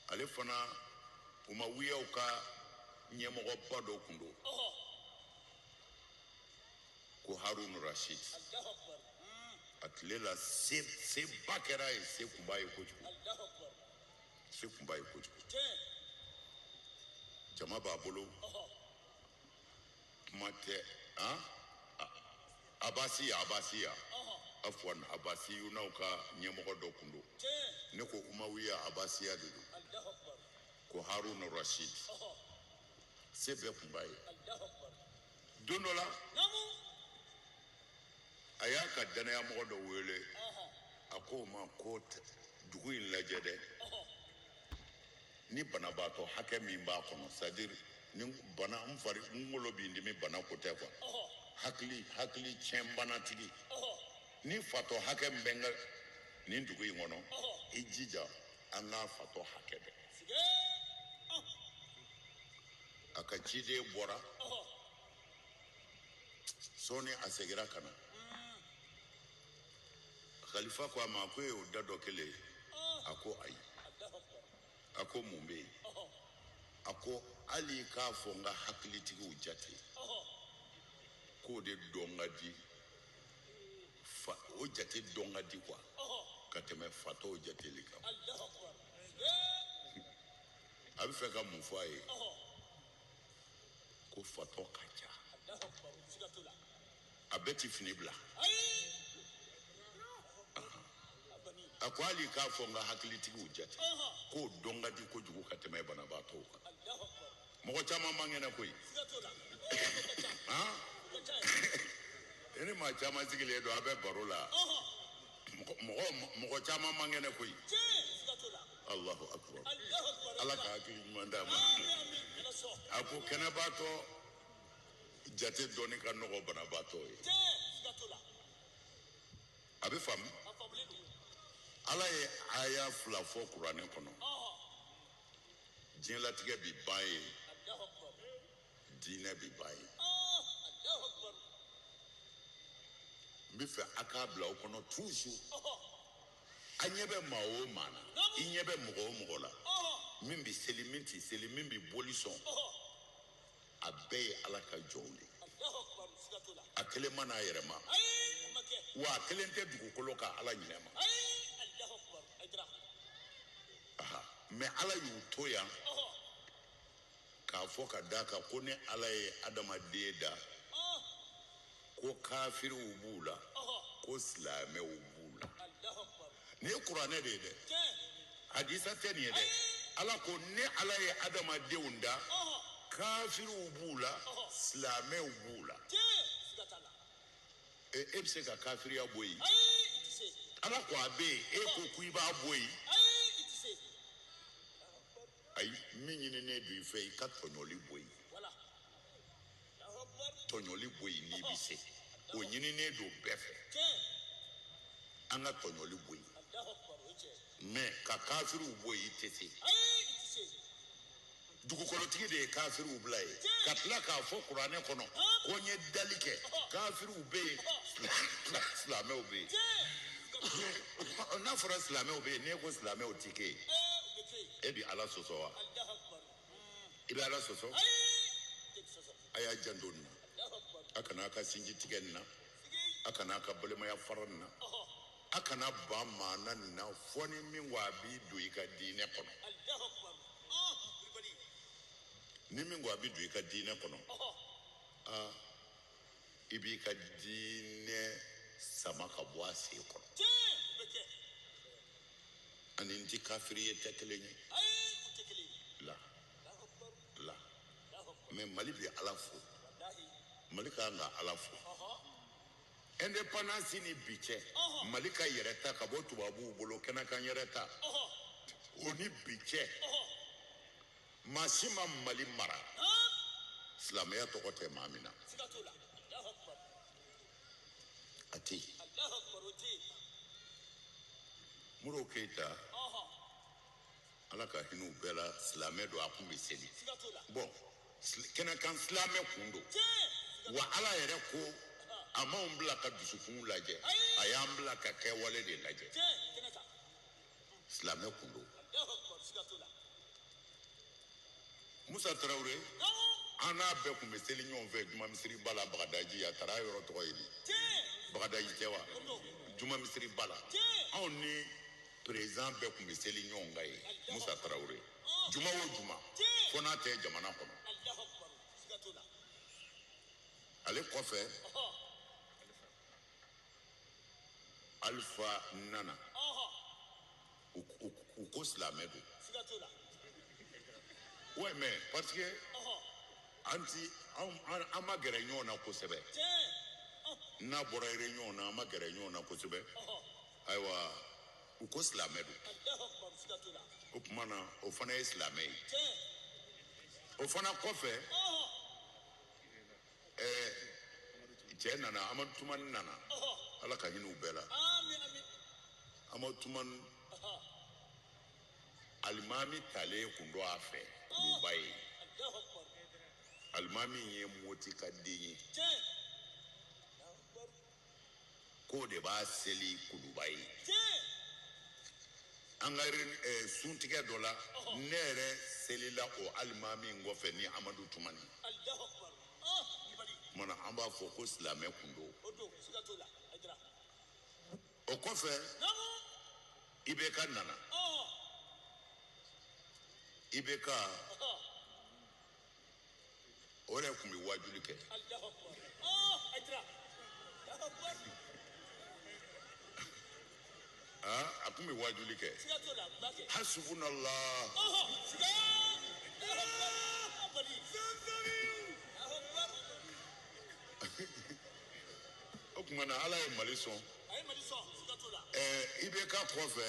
ale fana Umawiyaw ka ɲɛmɔgɔba dɔ kun don, ko Harun Rashid. A tile la, seba kɛra ye, se kun b'a ye kojugu, se kun b'a ye kojugu. Jama b'a bolo, kuma tɛ han Abasiya, Abasiya afwan, Abasiyunaw ka ɲɛmɔgɔ dɔ kun don. Ne ko Umawiya, Abasiya de don, ko Harun Rashid, se bɛɛ kun b'a ye. Don dɔ la, a y'a ka danayamɔgɔ dɔ wele, a ko o ma ko dugu in lajɛ dɛ, ni banabaatɔ hakɛ min b'a kɔnɔ, c'est à dire ni bana n fari n ngolo b'i dimi, bana ko tɛ quoi, hakili tiɲɛ banatigi, ni fatɔ hakɛ min bɛ n ka nin dugu in kɔnɔ, i jija an k'a fatɔ hakɛ bɛɛ. A ka ciden bɔra sɔɔni, a seginna ka na. Khalifa ko a ma ko e y'o da dɔ kelen ye? A ko ayi. A ko mun bɛ yen? A ko hali i k'a fɔ n ka hakilitigiw jate, k'o de dɔn ka di, o jate dɔn ka di quoi, ka tɛmɛ fatɔw jateli kan. A bɛ fɛ ka mun fɔ a ye? Ko fatɔ ka ca. A bɛɛ ti fini bila. A ko hali k'a fɔ n ka hakilitigiw jate k'o dɔn ka di kojugu ka tɛmɛ banabaatɔw kan. Mɔgɔ caman man kɛnɛ koyi. I ni maa caman sigilen don a bɛ baro la. Mɔgɔ caman man kɛnɛ koyi. Allahu akbar. Ala ka hakili ɲuman d'a ma. A ko kɛnɛbaatɔ jate dɔɔni ka nɔgɔ banabaatɔ ye. A bɛ faamu. Ala ye aya fila fɔ kuranɛ kɔnɔ. Diɲɛlatigɛ bi ban ye, diinɛ bi ban ye. N bɛ fɛ a k'a bila aw kɔnɔ toujours. A ɲɛ bɛ maa o maa na, i ɲɛ bɛ mɔgɔ o mɔgɔ la, min bɛ seli, min tɛ seli, min bɛ boli sɔn, a bɛɛ ye Ala ka jɔnw de ye. A kelen ma n'a yɛrɛ ma, wa a kelen tɛ dugukolo kan Ala ɲinɛ ma. Mais Ala y'u to yan k'a fɔ ka d'a kan ko ni Ala ye adamaden da, ko kafiriw b'u la, ko silamɛw b'u la. Nin ye kuranɛ de ye dɛ, hadisa tɛ nin ye dɛ. Ala ko ni Ala ye adamadenw da, kafiriw b'u la, silamɛw b'u la. E bɛ se ka kafiriya bɔ yen? Ala ko a bɛ yen, e ko k'i b'a bɔ yen. Ayi, min ɲininen don i fɛ, i ka tɔɲɔli bɔ yen. Tɔɲɔli bɔ yen n'i bɛ se. O ɲininen don bɛɛ fɛ. An ka tɔɲɔli bɔ yen. Mais ka kafiriw bɔ yen, i tɛ se. Dugukolotigi de ye kafiriw bila yen. Ka tila k'a fɔ kuranɛ kɔnɔ ko n ye dali kɛ, kafiriw bɛ yen, silamɛw bɛ yen. N'a fɔra silamɛw bɛ yen, n'e ko silamɛw ti kɛ yen, e bɛ Ala sɔsɔ wa? I bɛ Ala sɔsɔ? A y'a janto nin na. A kana a ka sinji tigɛ nin na. A kana a ka balimaya fara nin na. A kana ban maa na nin na fɔ ni min ko a b'i don i ka diinɛ kɔnɔ. Ni min ko a bɛ don i ka diinɛ kɔnɔ, aa, i b'i ka diinɛ sama ka bɔ a sen kɔrɔ. Ani n ti kafiri ye tɛ kelen ye. La la. Mais Mali bɛ Ala fo. Mali ka kan ka Ala fo. Indépendance ni bi cɛ, Mali ka yɛrɛ ta ka bɔ tubabuw bolo, kɛnɛkan yɛrɛ ta. O ni bi cɛ, maa si ma Mali mara. Silamɛya tɔgɔ tɛ maa min na. A tɛ yen. Modibo Keyita, Ala ka hinɛ u bɛɛ la, silamɛ don, a kun bɛ seli. Bon, kɛnɛkan silamɛ kun don. Wa Ala yɛrɛ ko a m'anw bila ka dusukun lajɛ, a y'an bila ka kɛwale de lajɛ. Silamɛ kun don. Musa Tarawele, an n'a bɛɛ kun bɛ seli ɲɔgɔn fɛ Juma misiriba la Bagadaji, a taara yɔrɔ tɔgɔ ye di? Bagadaji tɛ wa? Juma misiriba la. Anw ni président bɛɛ kun bɛ seli ɲɔgɔn kan yen, Musa Tarawele. Juma o juma, fo n'a tɛ jamana kɔnɔ. Ale kɔfɛ, Alifa nana. U ko silamɛ don. Ouais, mais parce que an ti an ma gɛrɛ ɲɔgɔn na kosɛbɛ. N'a bɔra réunion na, an ma gɛrɛ ɲɔgɔn na kosɛbɛ. Ayiwa, u ko silamɛ don. O tuma na, o fana ye silamɛ ye. O fana kɔfɛ, cɛ nana, Amadu Tumani nana. Ala ka hinɛ u bɛɛ la. Amadu Tumani, alimami talen kun don a fɛ, Kuluba ye. Alimami ye Moti ka den ye. K'o de b'a seli Kuluba ye. An ka suntigɛ dɔ la, ne yɛrɛ selila o alimami in kɔfɛ ni Amadu Tumani. Kumana an b'a fɔ ko silamɛ kun don. O kɔfɛ, IBK nana. IBK, O yɛrɛ tun bɛ wajuli kɛ. A tun bɛ wajuli kɛ. Hasubunallah. O tuma na Ala ye Mali sɔn. IBK kɔfɛ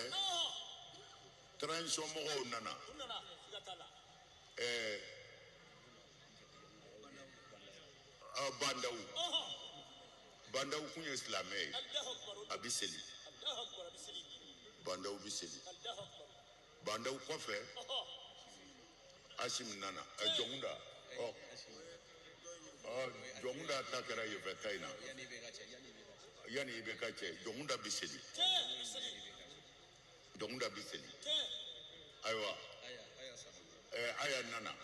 transition mɔgɔw nana. Bandaw. Bandaw kun ye silamɛ ye. A bɛ seli. Bandaw bɛ seli. Bandaw kɔfɛ Asimi nana. Jɔnkunda. Jɔnkunda ta kɛra yenfɛ ta in na. Yanni IBK cɛ, Jɔnkunda bɛ seli. Jɔnkunda bɛ seli. Ayiwa. Aya nana.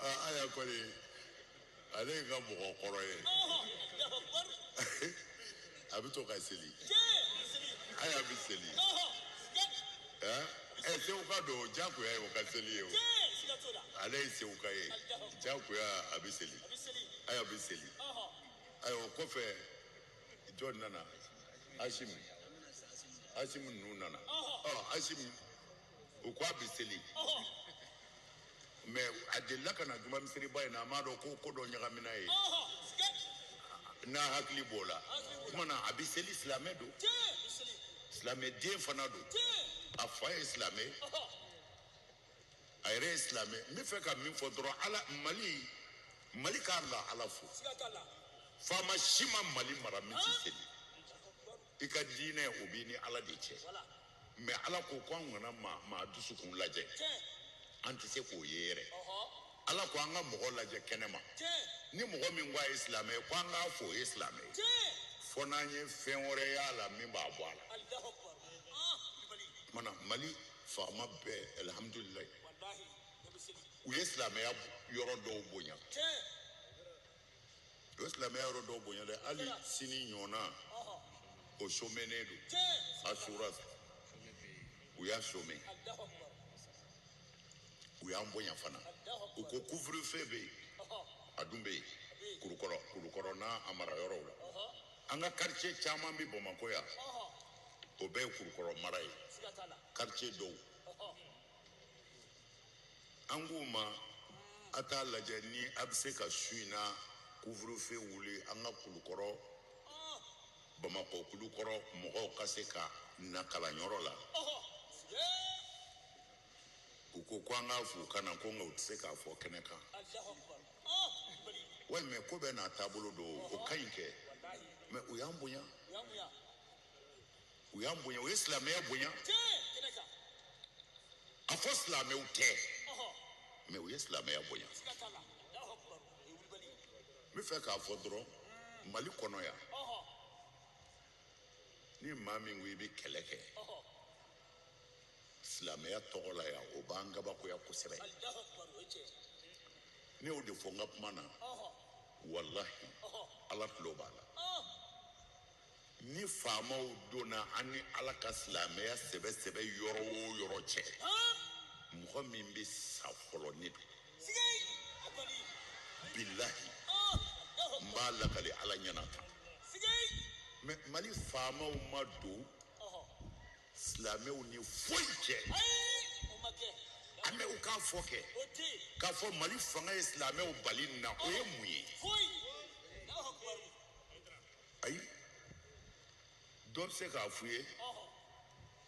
Aya kɔni ale ye n ka mɔgɔ kɔrɔ ye. A bɛ to ka seli. Aya bɛ seli. Seguka don, jagoya ye o ka seli ye o. Ale ye Seguka ye, jagoya a bɛ seli. Aya bɛ seli. Ayiwa o kɔfɛ jɔn nana? Asimi. Asimi ninnu nana. Asimi u ko a bɛ seli. Mais a delila ka na juma misiriba in na, a m'a dɔn ko ko dɔ ɲagamina ye. N'a hakili b'o la. O tuma na a bɛ seli, silamɛ don. Silamɛ den fana don. A fa ye silamɛ, a yɛrɛ ye silamɛ. N bɛ fɛ ka min fɔ dɔrɔn, Ala Mali k'a la Ala fo. Faama si ma Mali mara min tɛ seli. I ka diinɛ o b'i ni Ala de cɛ. Mais Ala ko k'an kana maa dusukun lajɛ. An tɛ se k'o ye yɛrɛ. Ala ko an ka mɔgɔ lajɛ kɛnɛma. Ni mɔgɔ min ko a ye silamɛ ye, ko an k'a fɔ o ye silamɛ ye. Fo n'an ye fɛn wɛrɛ y'a la min b'a bɔ a la. Mana Mali faama bɛɛ alihamudulilayi, u ye silamɛya yɔrɔ dɔw bonya. U ye silamɛya yɔrɔ dɔw bonya dɛ. Hali sini ɲɔgɔnna o somɛnen don. Asura u y'a somɛ. U y'an bonya fana. U ko couvre-feu bɛ yen, a dun bɛ yen Kulukɔrɔ n'a a mara yɔrɔw la. An ka quartier caman bɛ Bamakɔ yan, o bɛɛ ye Kulukɔrɔ mara ye. Quartier dɔw an k'u ma a t'a lajɛ ni a bɛ se ka su in na couvre-feu wuli an ka Kulukɔrɔ Bamakɔ Kulukɔrɔ mɔgɔw ka se ka na kalanyɔrɔ la. U ko ko an k'a f'u kana ko nka u tɛ se k'a fɔ kɛnɛ kan. Ouais, mais ko bɛɛ n'a taabolo don, o ka ɲi kɛ. Mais u y'an bonya. U y'an bonya, u ye silamɛya bonya. A fɔ silamɛw tɛ, mais u ye silamɛya bonya. N bɛ fɛ k'a fɔ dɔrɔn, Mali kɔnɔ yan, ni maa min ko i bɛ kɛlɛ kɛ silamɛya tɔgɔ la yan, o b'an kabakoya kosɛbɛ. Ne y'o de fɔ n ka kuma na, walahi Ala tulo b'a la. Ni faamaw donna an ni Ala ka silamɛya sɛbɛ sɛbɛ yɔrɔ o yɔrɔ cɛ, mɔgɔ min bɛ sa fɔlɔ ne don. Bilahi n b'a lakale Ala ɲɛna tan. Mais Mali faamaw ma don silamɛw ni foyi cɛ. An bɛ u k'a fɔ kɛ, k'a fɔ Mali fanga ye silamɛw bali nin na, o ye mun ye? Ayi, dɔ bɛ se k'a f'u ye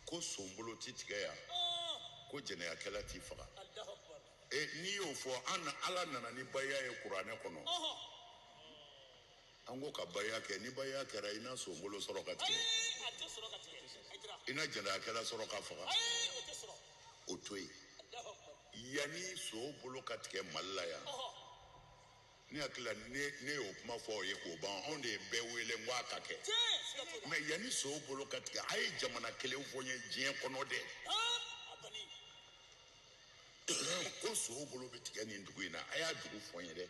ko sonbolo ti tigɛ yan, ko jɛnɛyakɛla t'i faga. N'i y'o fɔ, an Ala nana ni baya ye kuranɛ kɔnɔ. An ko ka baya kɛ, ni baya kɛra i na sonbolo sɔrɔ ka tigɛ, i na jɛnɛyakɛla sɔrɔ ka faga. O to yen. Yanni so bolo ka tigɛ Mali la yan, ne hakili la ne y'o kuma fɔ aw ye k'o ban. Anw de ye bɛɛ wele n ko a ka kɛ. Mais yanni so bolo ka tigɛ, a ye jamana kelen fɔ n ye diɲɛ kɔnɔ dɛ, ko so bolo bɛ tigɛ nin dugu in na, a y'a dugu fɔ n ye dɛ.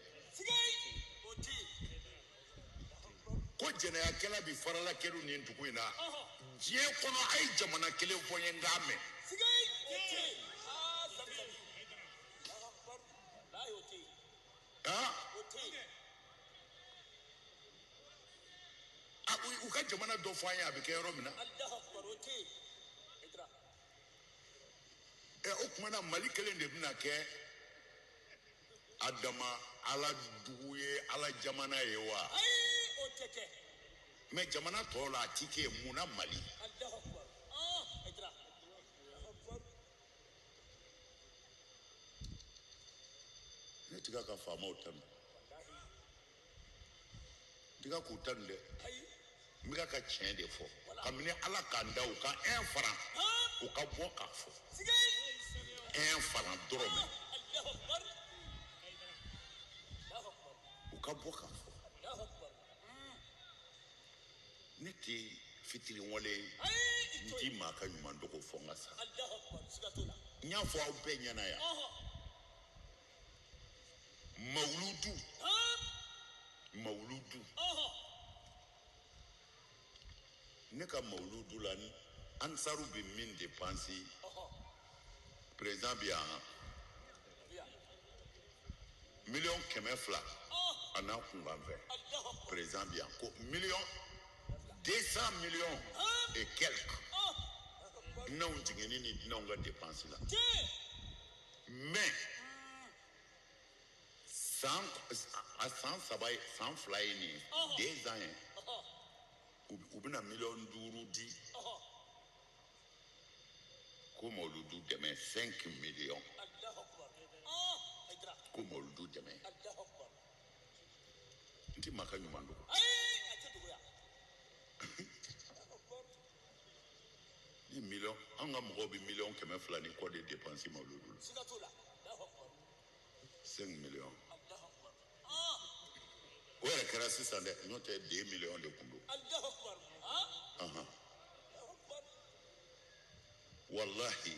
Ko jɛnɛyakɛla bi farala kɛlu nin dugu in na diɲɛ kɔnɔ, a ye jamana kelen fɔ n ye n k'a mɛn. U ka jamana dɔ fɔ an ye a bɛ kɛ yɔrɔ min na. O tuma na Mali kelen de bɛna kɛ a dama ala dugu ye, ala jamana ye wa? Mais jamana tɔw la a ti kɛ mun na Mali? Ne ti ka faamaw tanu, n ti ka k'u tanu dɛ, n bɛ ka tiɲɛ de fɔ. Kabini ala k'an da u ka 1 franc u ka bɔ k'a fɔ 1 franc dɔrɔmɛ u ka bɔ k'a fɔ. Ne tɛ fitiriwale ye, n ti maa ka ɲuman dogo fɔ n ka sa. N y'a fɔ aw bɛɛ ɲɛna yan, mawuludu mawuludu, ne ka mawuludu la ansaru bɛ min dépenser, président bi yan 200,000 a n'a kunkan fɛ, président bi yan ko 1,2 million et quelques dunanw jiginni ni dunanw ka dépense la. Mais san a san saba ye, san fila ye nin ye, 2 ans ye, u bɛna 5 millions di ko mawuludu dɛmɛ, 5 millions ko mawuludu dɛmɛ. N ti maa ka ɲuman dogo. Ni million, an ka mɔgɔw bɛ 200,000 ni kɔ de dépense mawuludu la. 5 millions. O yɛrɛ kɛra sisan dɛ, n'o tɛ 2 millions de kun don. Walahi,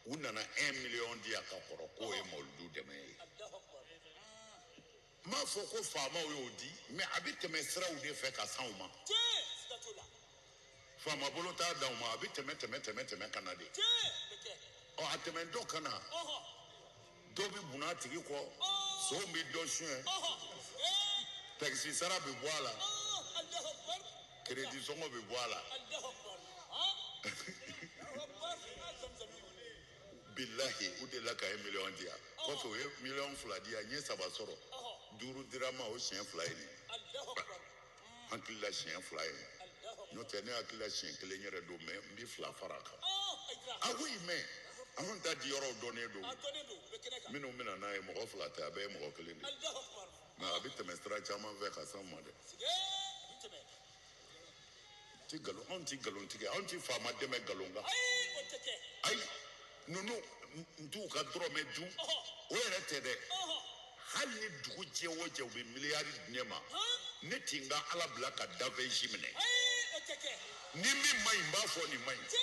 u nana 1 million di a ka kɔrɔ k'o ye mawuludu dɛmɛ ye. N m'a fɔ ko faamaw y'o di, mais a bɛ tɛmɛ siraw de fɛ ka s'anw ma. Faama bolo t'a d'anw ma, a bɛ tɛmɛ tɛmɛ tɛmɛ tɛmɛ ka na de. Ɔ a tɛmɛntɔ ka na, dɔ bɛ bunna a tigi kɔ, sow bɛ dɔ suɲɛ, takisi sara bɛ bɔ a la, crédit sɔngɔ bɛ bɔ a la. Bilahi, u delila ka 1 million di yan, kɔfɛ u ye 2 millions di yan, n ye 3 sɔrɔ, 5 dira n ma, o siɲɛ 2 ye nin ye. Hakili la siɲɛ 2 ye nin, n'o tɛ ne hakili la siɲɛ 1 yɛrɛ don, mais n bɛ 2 fara a kan. Ah oui, mais anw ta di yɔrɔw dɔnnen don, minnu bɛna n'a ye mɔgɔ 2 tɛ, a bɛɛ ye mɔgɔ 1 de ye. Mais a bɛ tɛmɛ sira caman fɛ ka s'anw ma dɛ. Ti nkalon, anw ti nkalon tigɛ, anw ti faama dɛmɛ nkalon kan. Ayi, ninnu n t'u ka dɔrɔmɛ dun, o yɛrɛ tɛ dɛ. Hali ni dugu jɛ o jɛ u bɛ miliyari di ne ma, ne ti n ka ala bila ka dafɛn si minɛ. Ni min man ɲi, n b'a fɔ nin man ɲi.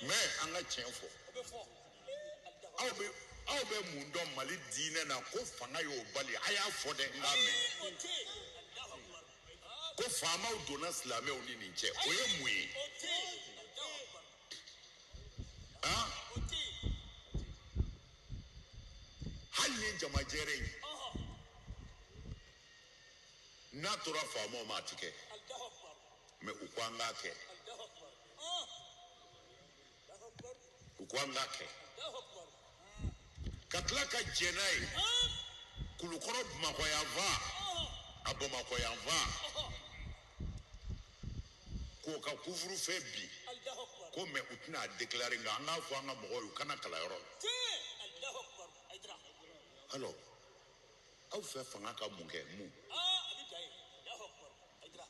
Mais an ka tiɲɛ fɔ. Aw bɛ mun dɔn Mali diinɛ na ko fanga y'o bali? A y'a fɔ dɛ, n k'a mɛn. Ko faamaw donna silamɛw ni nin cɛ, o ye mun ye? Han? Hali ni jamajɛrɛ in n'a tora faamaw ma, a ti kɛ. Mais u ko an k'a kɛ, u ko an k'a kɛ, ka tila ka jɛn n'a ye. Kulukɔrɔ Bamakɔ yan fan, a Bamakɔ yan fan, k'o ka couvre-feu bi, ko mais u tɛna a déclarer, nka an k'a fɔ an ka mɔgɔw ye u kana kalanyɔrɔ la. Alors aw fɛ fanga ka mun kɛ? Mun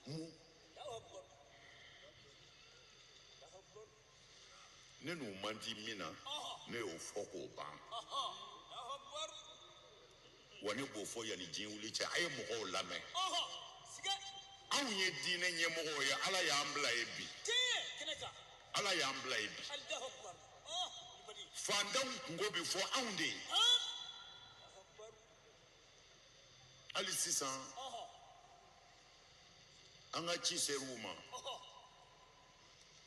mun? Ne n'u man di min na, ne y'o fɔ k'o ban. Wa ne b'o fɔ yanni diɲɛ wuli cɛ, a ye mɔgɔw lamɛn. Anw ye diinɛ ɲɛmɔgɔw ye, ala y'an bila ye bi. Ala y'an bila ye bi. Fantanw kungo bɛ fɔ anw de ye. Hali sisan an ka ci ser'u ma,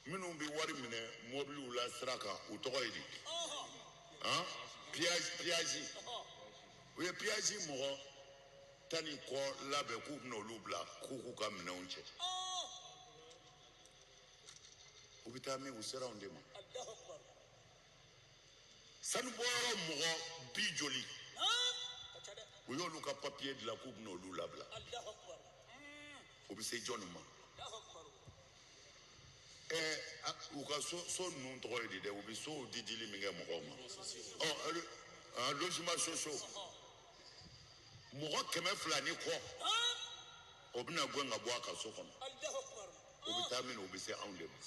minnu bɛ wari minɛ mɔbiliw la sira kan, u tɔgɔ ye di? Han? Piyazi. U ye piyasi mɔgɔ 10 ni kɔ labɛn k'u bɛna olu bila k'u k'u ka minɛnw cɛ. U bɛ taa min, u sera anw de ma. Sanubɔyɔrɔ mɔgɔ 50, u y'olu ka papiye dilan k'u bɛna olu labila. U bɛ se jɔnni ma? U ka so ninnu tɔgɔ ye di dɛ, u bɛ sow di dili min kɛ mɔgɔw ma. Ɔ, logement sociaux mɔgɔ 200 ni kɔ, o bɛna gɛn ka bɔ a ka so kɔnɔ. U bɛ taa min, u bɛ se anw de ma.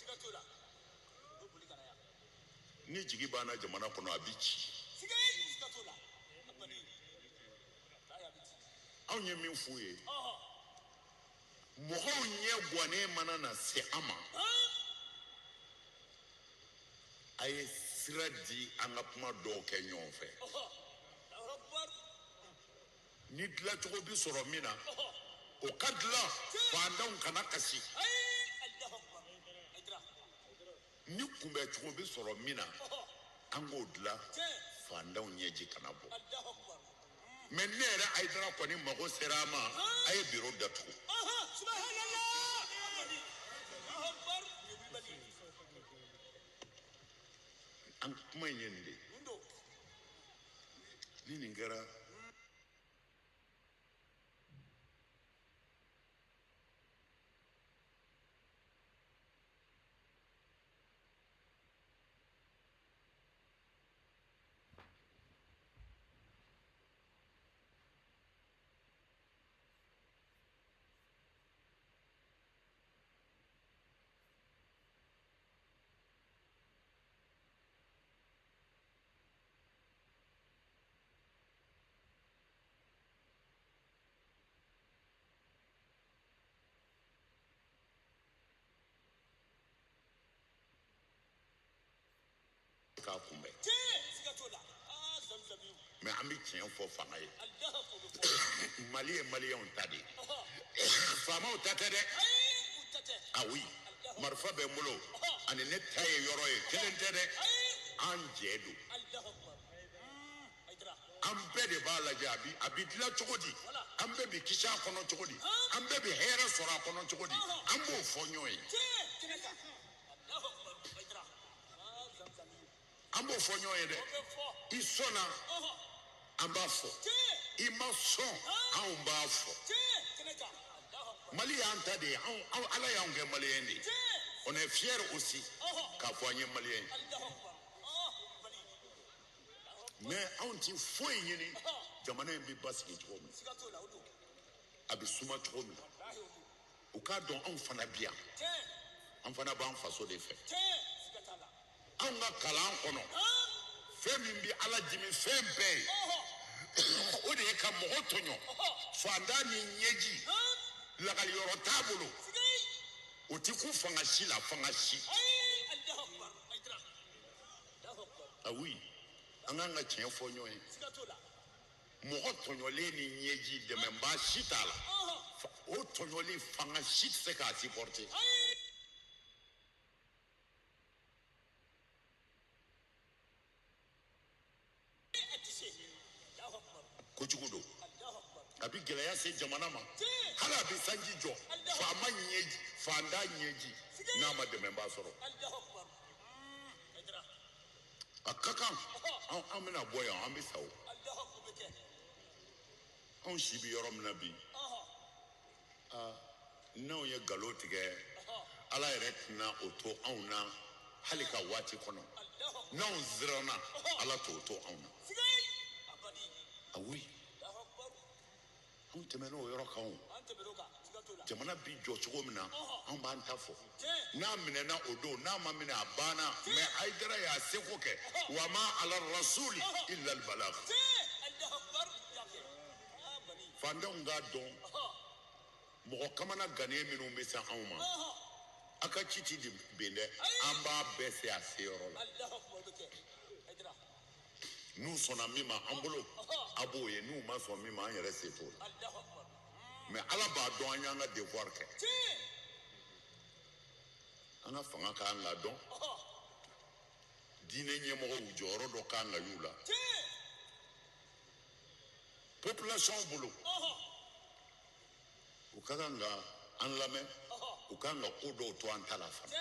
Ni jigi banna jamana kɔnɔ, a bɛ ci. Anw ye min f'u ye, mɔgɔw ɲɛ gannen mana na se an ma, a ye sira di an ka kuma dɔw kɛ ɲɔgɔn fɛ. Ni dilancogo bi sɔrɔ min na, o ka dilan, faantanw kana kasi. Ni kunbɛcogo bi sɔrɔ min na, an k'o dilan, faantanw ɲɛji kana bɔ. Mɛ ne yɛrɛ Hayidara kɔni mago sera a ma, a ye biro datugu. An kuma in ye nin de ye. Ni nin kɛra, k'a kunbɛn. Mɛ an bɛ tiɲɛ fɔ fanga ye. Mali ye maliyɛnw ta de ye, faamaw ta tɛ dɛ. Ah oui, marifa bɛ n bolo ani ne ta ye yɔrɔ ye kelen tɛ dɛ. An jɛ don, an bɛɛ de b'a lajɛ a bɛ dilan cogo di, an bɛɛ bɛ kisi a kɔnɔ cogo di, an bɛɛ bɛ hɛrɛ sɔrɔ a kɔnɔ cogo di, an b'o fɔ ɲɔgɔn ye. An b'o fɔ ɲɔgɔn ye dɛ. I sɔnna, an b'a fɔ. I ma sɔn, anw b'a fɔ. Mali y'an ta de ye, anw Ala y'anw kɛ maliyɛn de ye. On est fier aussi k'a fɔ an ye maliyɛn ye. Mais anw ti foyi ɲini jamana in bɛ basigi cogo min na, a bɛ suma cogo min na, u k'a dɔn anw fana bi yan, an fana b'an faso de fɛ. Anw ka kalan kɔnɔ, fɛn min bɛ Ala dimi fɛn bɛɛ ye, o de ye ka mɔgɔ tɔɲɔ. Fantan ni ɲɛji, lakaliyɔrɔ t'a bolo, o ti kun fanga si la, fanga si. Ah oui, an k'an ka tiɲɛ fɔ ɲɔgɔn ye. Mɔgɔ tɔɲɔlen ni ɲɛji, dɛmɛbaa si t'a la, o tɔɲɔli fanga si tɛ se k'a supporter. Kojugu don, a bɛ gɛlɛya se jamana ma. Hali a bɛ sanji jɔ, faama ɲɛji, fantan ɲɛji, n'a ma dɛmɛbaa sɔrɔ. A ka kan an bɛna bɔ yan, an bɛ sa o. Anw si bɛ yɔrɔ min na bi, n'anw ye nkalon tigɛ, Ala yɛrɛ tɛna o to anw na hali ka waati kɔnɔ. N'anw siranna, Ala t'o to anw na. Ah oui, anw tɛmɛna o yɔrɔ kan o. Jamana bi jɔ cogo min na, anw b'an ta fɔ. N'a minɛna o don, n'a ma minɛ a banna. Mɛ Hayidara y'a seko kɛ. Wa ma ala rasuli illa albalagh. Fantanw k'a dɔn, mɔgɔ kamana gannen minnu bɛ se anw ma, a ka ci ti bin dɛ, an b'a bɛɛ se a seyɔrɔ la. N'u sɔnna min ma an bolo, a b'o ye. N'u ma sɔn min ma, an yɛrɛ se t'o la. Mɛ Ala b'a dɔn an y'an ka devoir kɛ. An ka fanga k'an ka dɔn, diinɛ ɲɛmɔgɔw jɔyɔrɔ dɔ k'an ka y'u la. Population bolo, u ka kan ka an lamɛn, u ka kan ka ko dɔw to an ta la fana.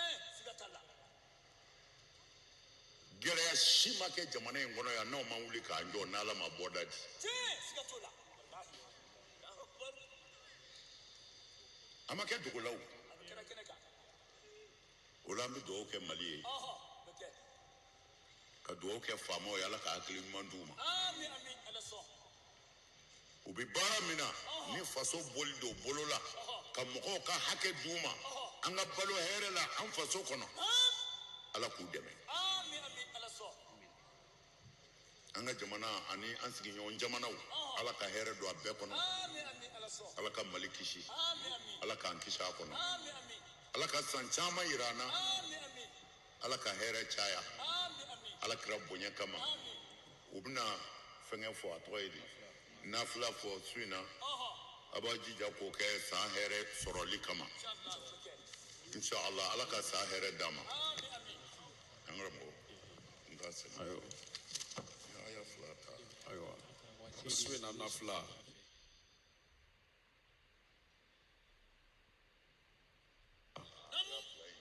Gɛlɛya si ma kɛ jamana in kɔnɔ yan n'anw ma wuli k'an jɔ n'Ala ma bɔda di. A ma kɛ dogo la o. O la an bɛ dugawu kɛ Mali ye, ka dugawu kɛ faamaw ye, Ala ka hakili ɲuman d'u ma. U bɛ baara min na ni faso boli don bolo la, ka mɔgɔw ka hakɛ d'u ma, an ka balo hɛrɛ la an faso kɔnɔ, Ala k'u dɛmɛ. An ka jamana ani an sigiɲɔgɔn jamanaw, Ala ka hɛrɛ don a bɛɛ kɔnɔ. Ala ka Mali kisi, Ala k'an kisi a kɔnɔ, Ala ka san caman yira an na, Ala ka hɛrɛ caya, Ala kira bonya kama. U bɛna fɛnkɛ fɔ, a tɔgɔ ye di, nafila fɔ su in na, a b'a jija k'o kɛ san hɛrɛ sɔrɔli kama. Inshallah, Ala ka san hɛrɛ d'an ma. An karamɔgɔ, n ka segin. Ayiwa. Aya fila ta. Ayiwa. Su in na nafila.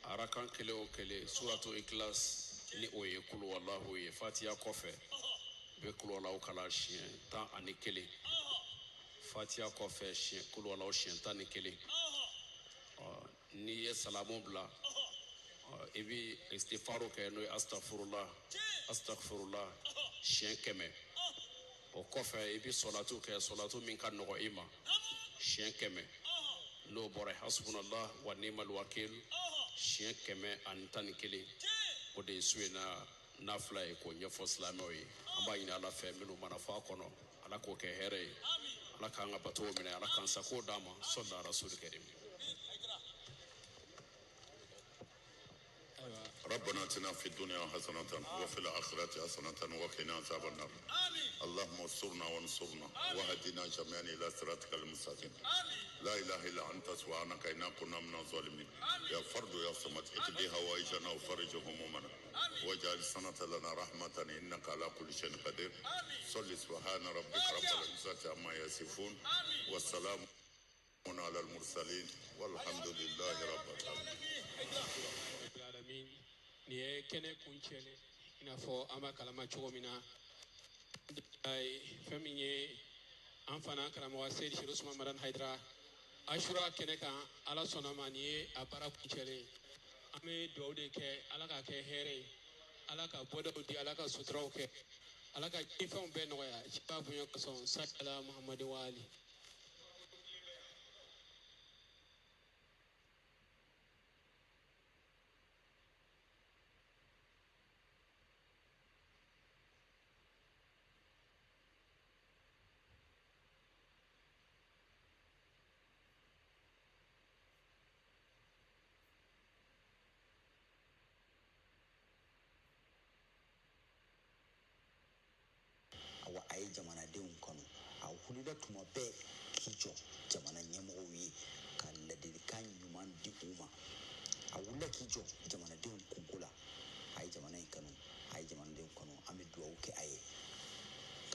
Arakan kelen o kelen, suratu Ikhlas ni o ye kulu walahu ye, Fatiya kɔfɛ i bɛ kulu walahu kalan siɲɛ 11, Fatiya kɔfɛ siɲɛ kulu walahu siɲɛ 11. N'i ye salamu bila, i bɛ istighfaru kɛ, n'o ye astagfirullah astagfirullah siɲɛ 100. O kɔfɛ i bɛ sɔlatu kɛ, sɔlatu min ka nɔgɔ i ma, siɲɛ 100. N'o bɔra, hasbunallah wa ni'mal wakil siɲɛ 111. O de ye su in na nafila ye, k'o ɲɛfɔ silamɛw ye. An b'a ɲini Ala fɛ, minnu mana fɔ a kɔnɔ, Ala k'o kɛ hɛrɛ ye, Ala k'an ka batow minɛ, Ala k'an sago d'an ma, sɔli rasul karim. ربنا اتنا في الدنيا حسنة وفي الآخرة حسنة وقنا عذاب النار. اللهم انصرنا وانصرنا وهدنا جميعا إلى صراطك المستقيم. لا إله إلا أنت سبحانك إنا كنا من الظالمين. يا فرد يا صمد، اقضي هوائجنا وفرج همومنا واجعل السنة لنا رحمة إنك على كل شيء قدير. صل سبحان ربك رب العزة عما يصفون والسلام على المرسلين والحمد لله رب العالمين. Nin ye kɛnɛ kuncɛlen, i n'a fɔ an b'a kalama cogo min na, fɛn min ye an fana karamɔgɔ Seyidi Seri Usumani Madani Hayidara Asura kɛnɛ kan, Ala sɔnna ma, nin ye a baara kuncɛlen. An bɛ dugawu de kɛ, Ala k'a kɛ hɛrɛ ye, Ala ka bɔdaw di, Ala ka suturaw kɛ, Ala ka fɛnw bɛɛ nɔgɔya, ciba bonya kosɔn, sala Muhamadu wa ali. Awa, a ye jamanadenw kanu, a wulila tuma bɛɛ k'i jɔ jamana ɲɛmɔgɔw ye ka ladilikan ɲuman di u ma. A wulila k'i jɔ jamanadenw kunko la, a ye jamana in kanu, a ye jamanadenw kanu. An bɛ dugawu kɛ a ye.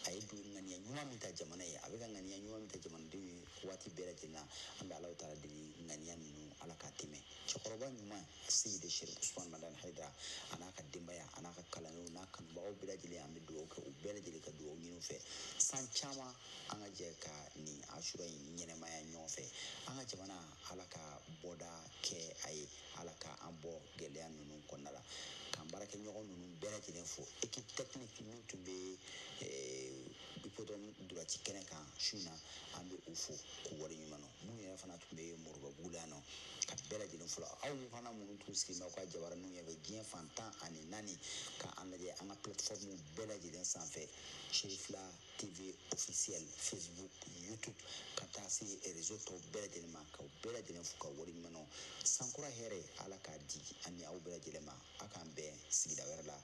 A ye don ŋaniya ɲuman min ta jamana ye, a bɛ ka ŋaniya ɲuman min ta jamanadenw ye waati bɛɛ lajɛlen na, an bɛ Alahu taala deli ŋaniya ninnu Ala k'a tɛmɛ. Cɛkɔrɔba ɲuman Seyidi Seri Usumani Madani Hayidara, a n'a ka denbaya, a n'a ka kalandenw n'a kanubagaw bɛɛ lajɛlen, an bɛ dugawu kɛ u bɛɛ lajɛlen ka dugawu ɲini u fɛ. San caman an ka jɛ ka nin Asura in ɲɛnɛmaya ɲɔgɔn fɛ. An ka jamana, Ala ka bɔda kɛ a ye, Ala ka an bɔ gɛlɛya ninnu kɔnɔna la. K'an baarakɛɲɔgɔn ninnu bɛɛ lajɛlen fo, équipe technique min tun bɛ hippodrome droite kɛnɛ kan su in na, an bɛ u fo k'u waleɲuman dɔn. Minnu yɛrɛ fana tun bɛ Moribabugu la yan nɔ, ka bɛɛ lajɛlen fo. Aw fana minnu tun sigilen bɛ aw ka jabaraninw ɲɛfɛ diɲɛ fan 14 ka an lajɛ an ka plateforme bɛɛ lajɛlen sanfɛ, Cherifla TV officiel, Facebook, YouTube, ka taa se réseau tɔw bɛɛ lajɛlen ma, k'aw bɛɛ lajɛlen fo ka waleɲuman dɔn. Sankura hɛrɛ, Ala k'a di an ni aw bɛɛ lajɛlen ma. A k'an bɛn sigida wɛrɛ la.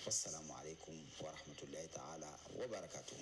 Wassalamu alaikum warahmatullahi ta'ala wabarakatuh.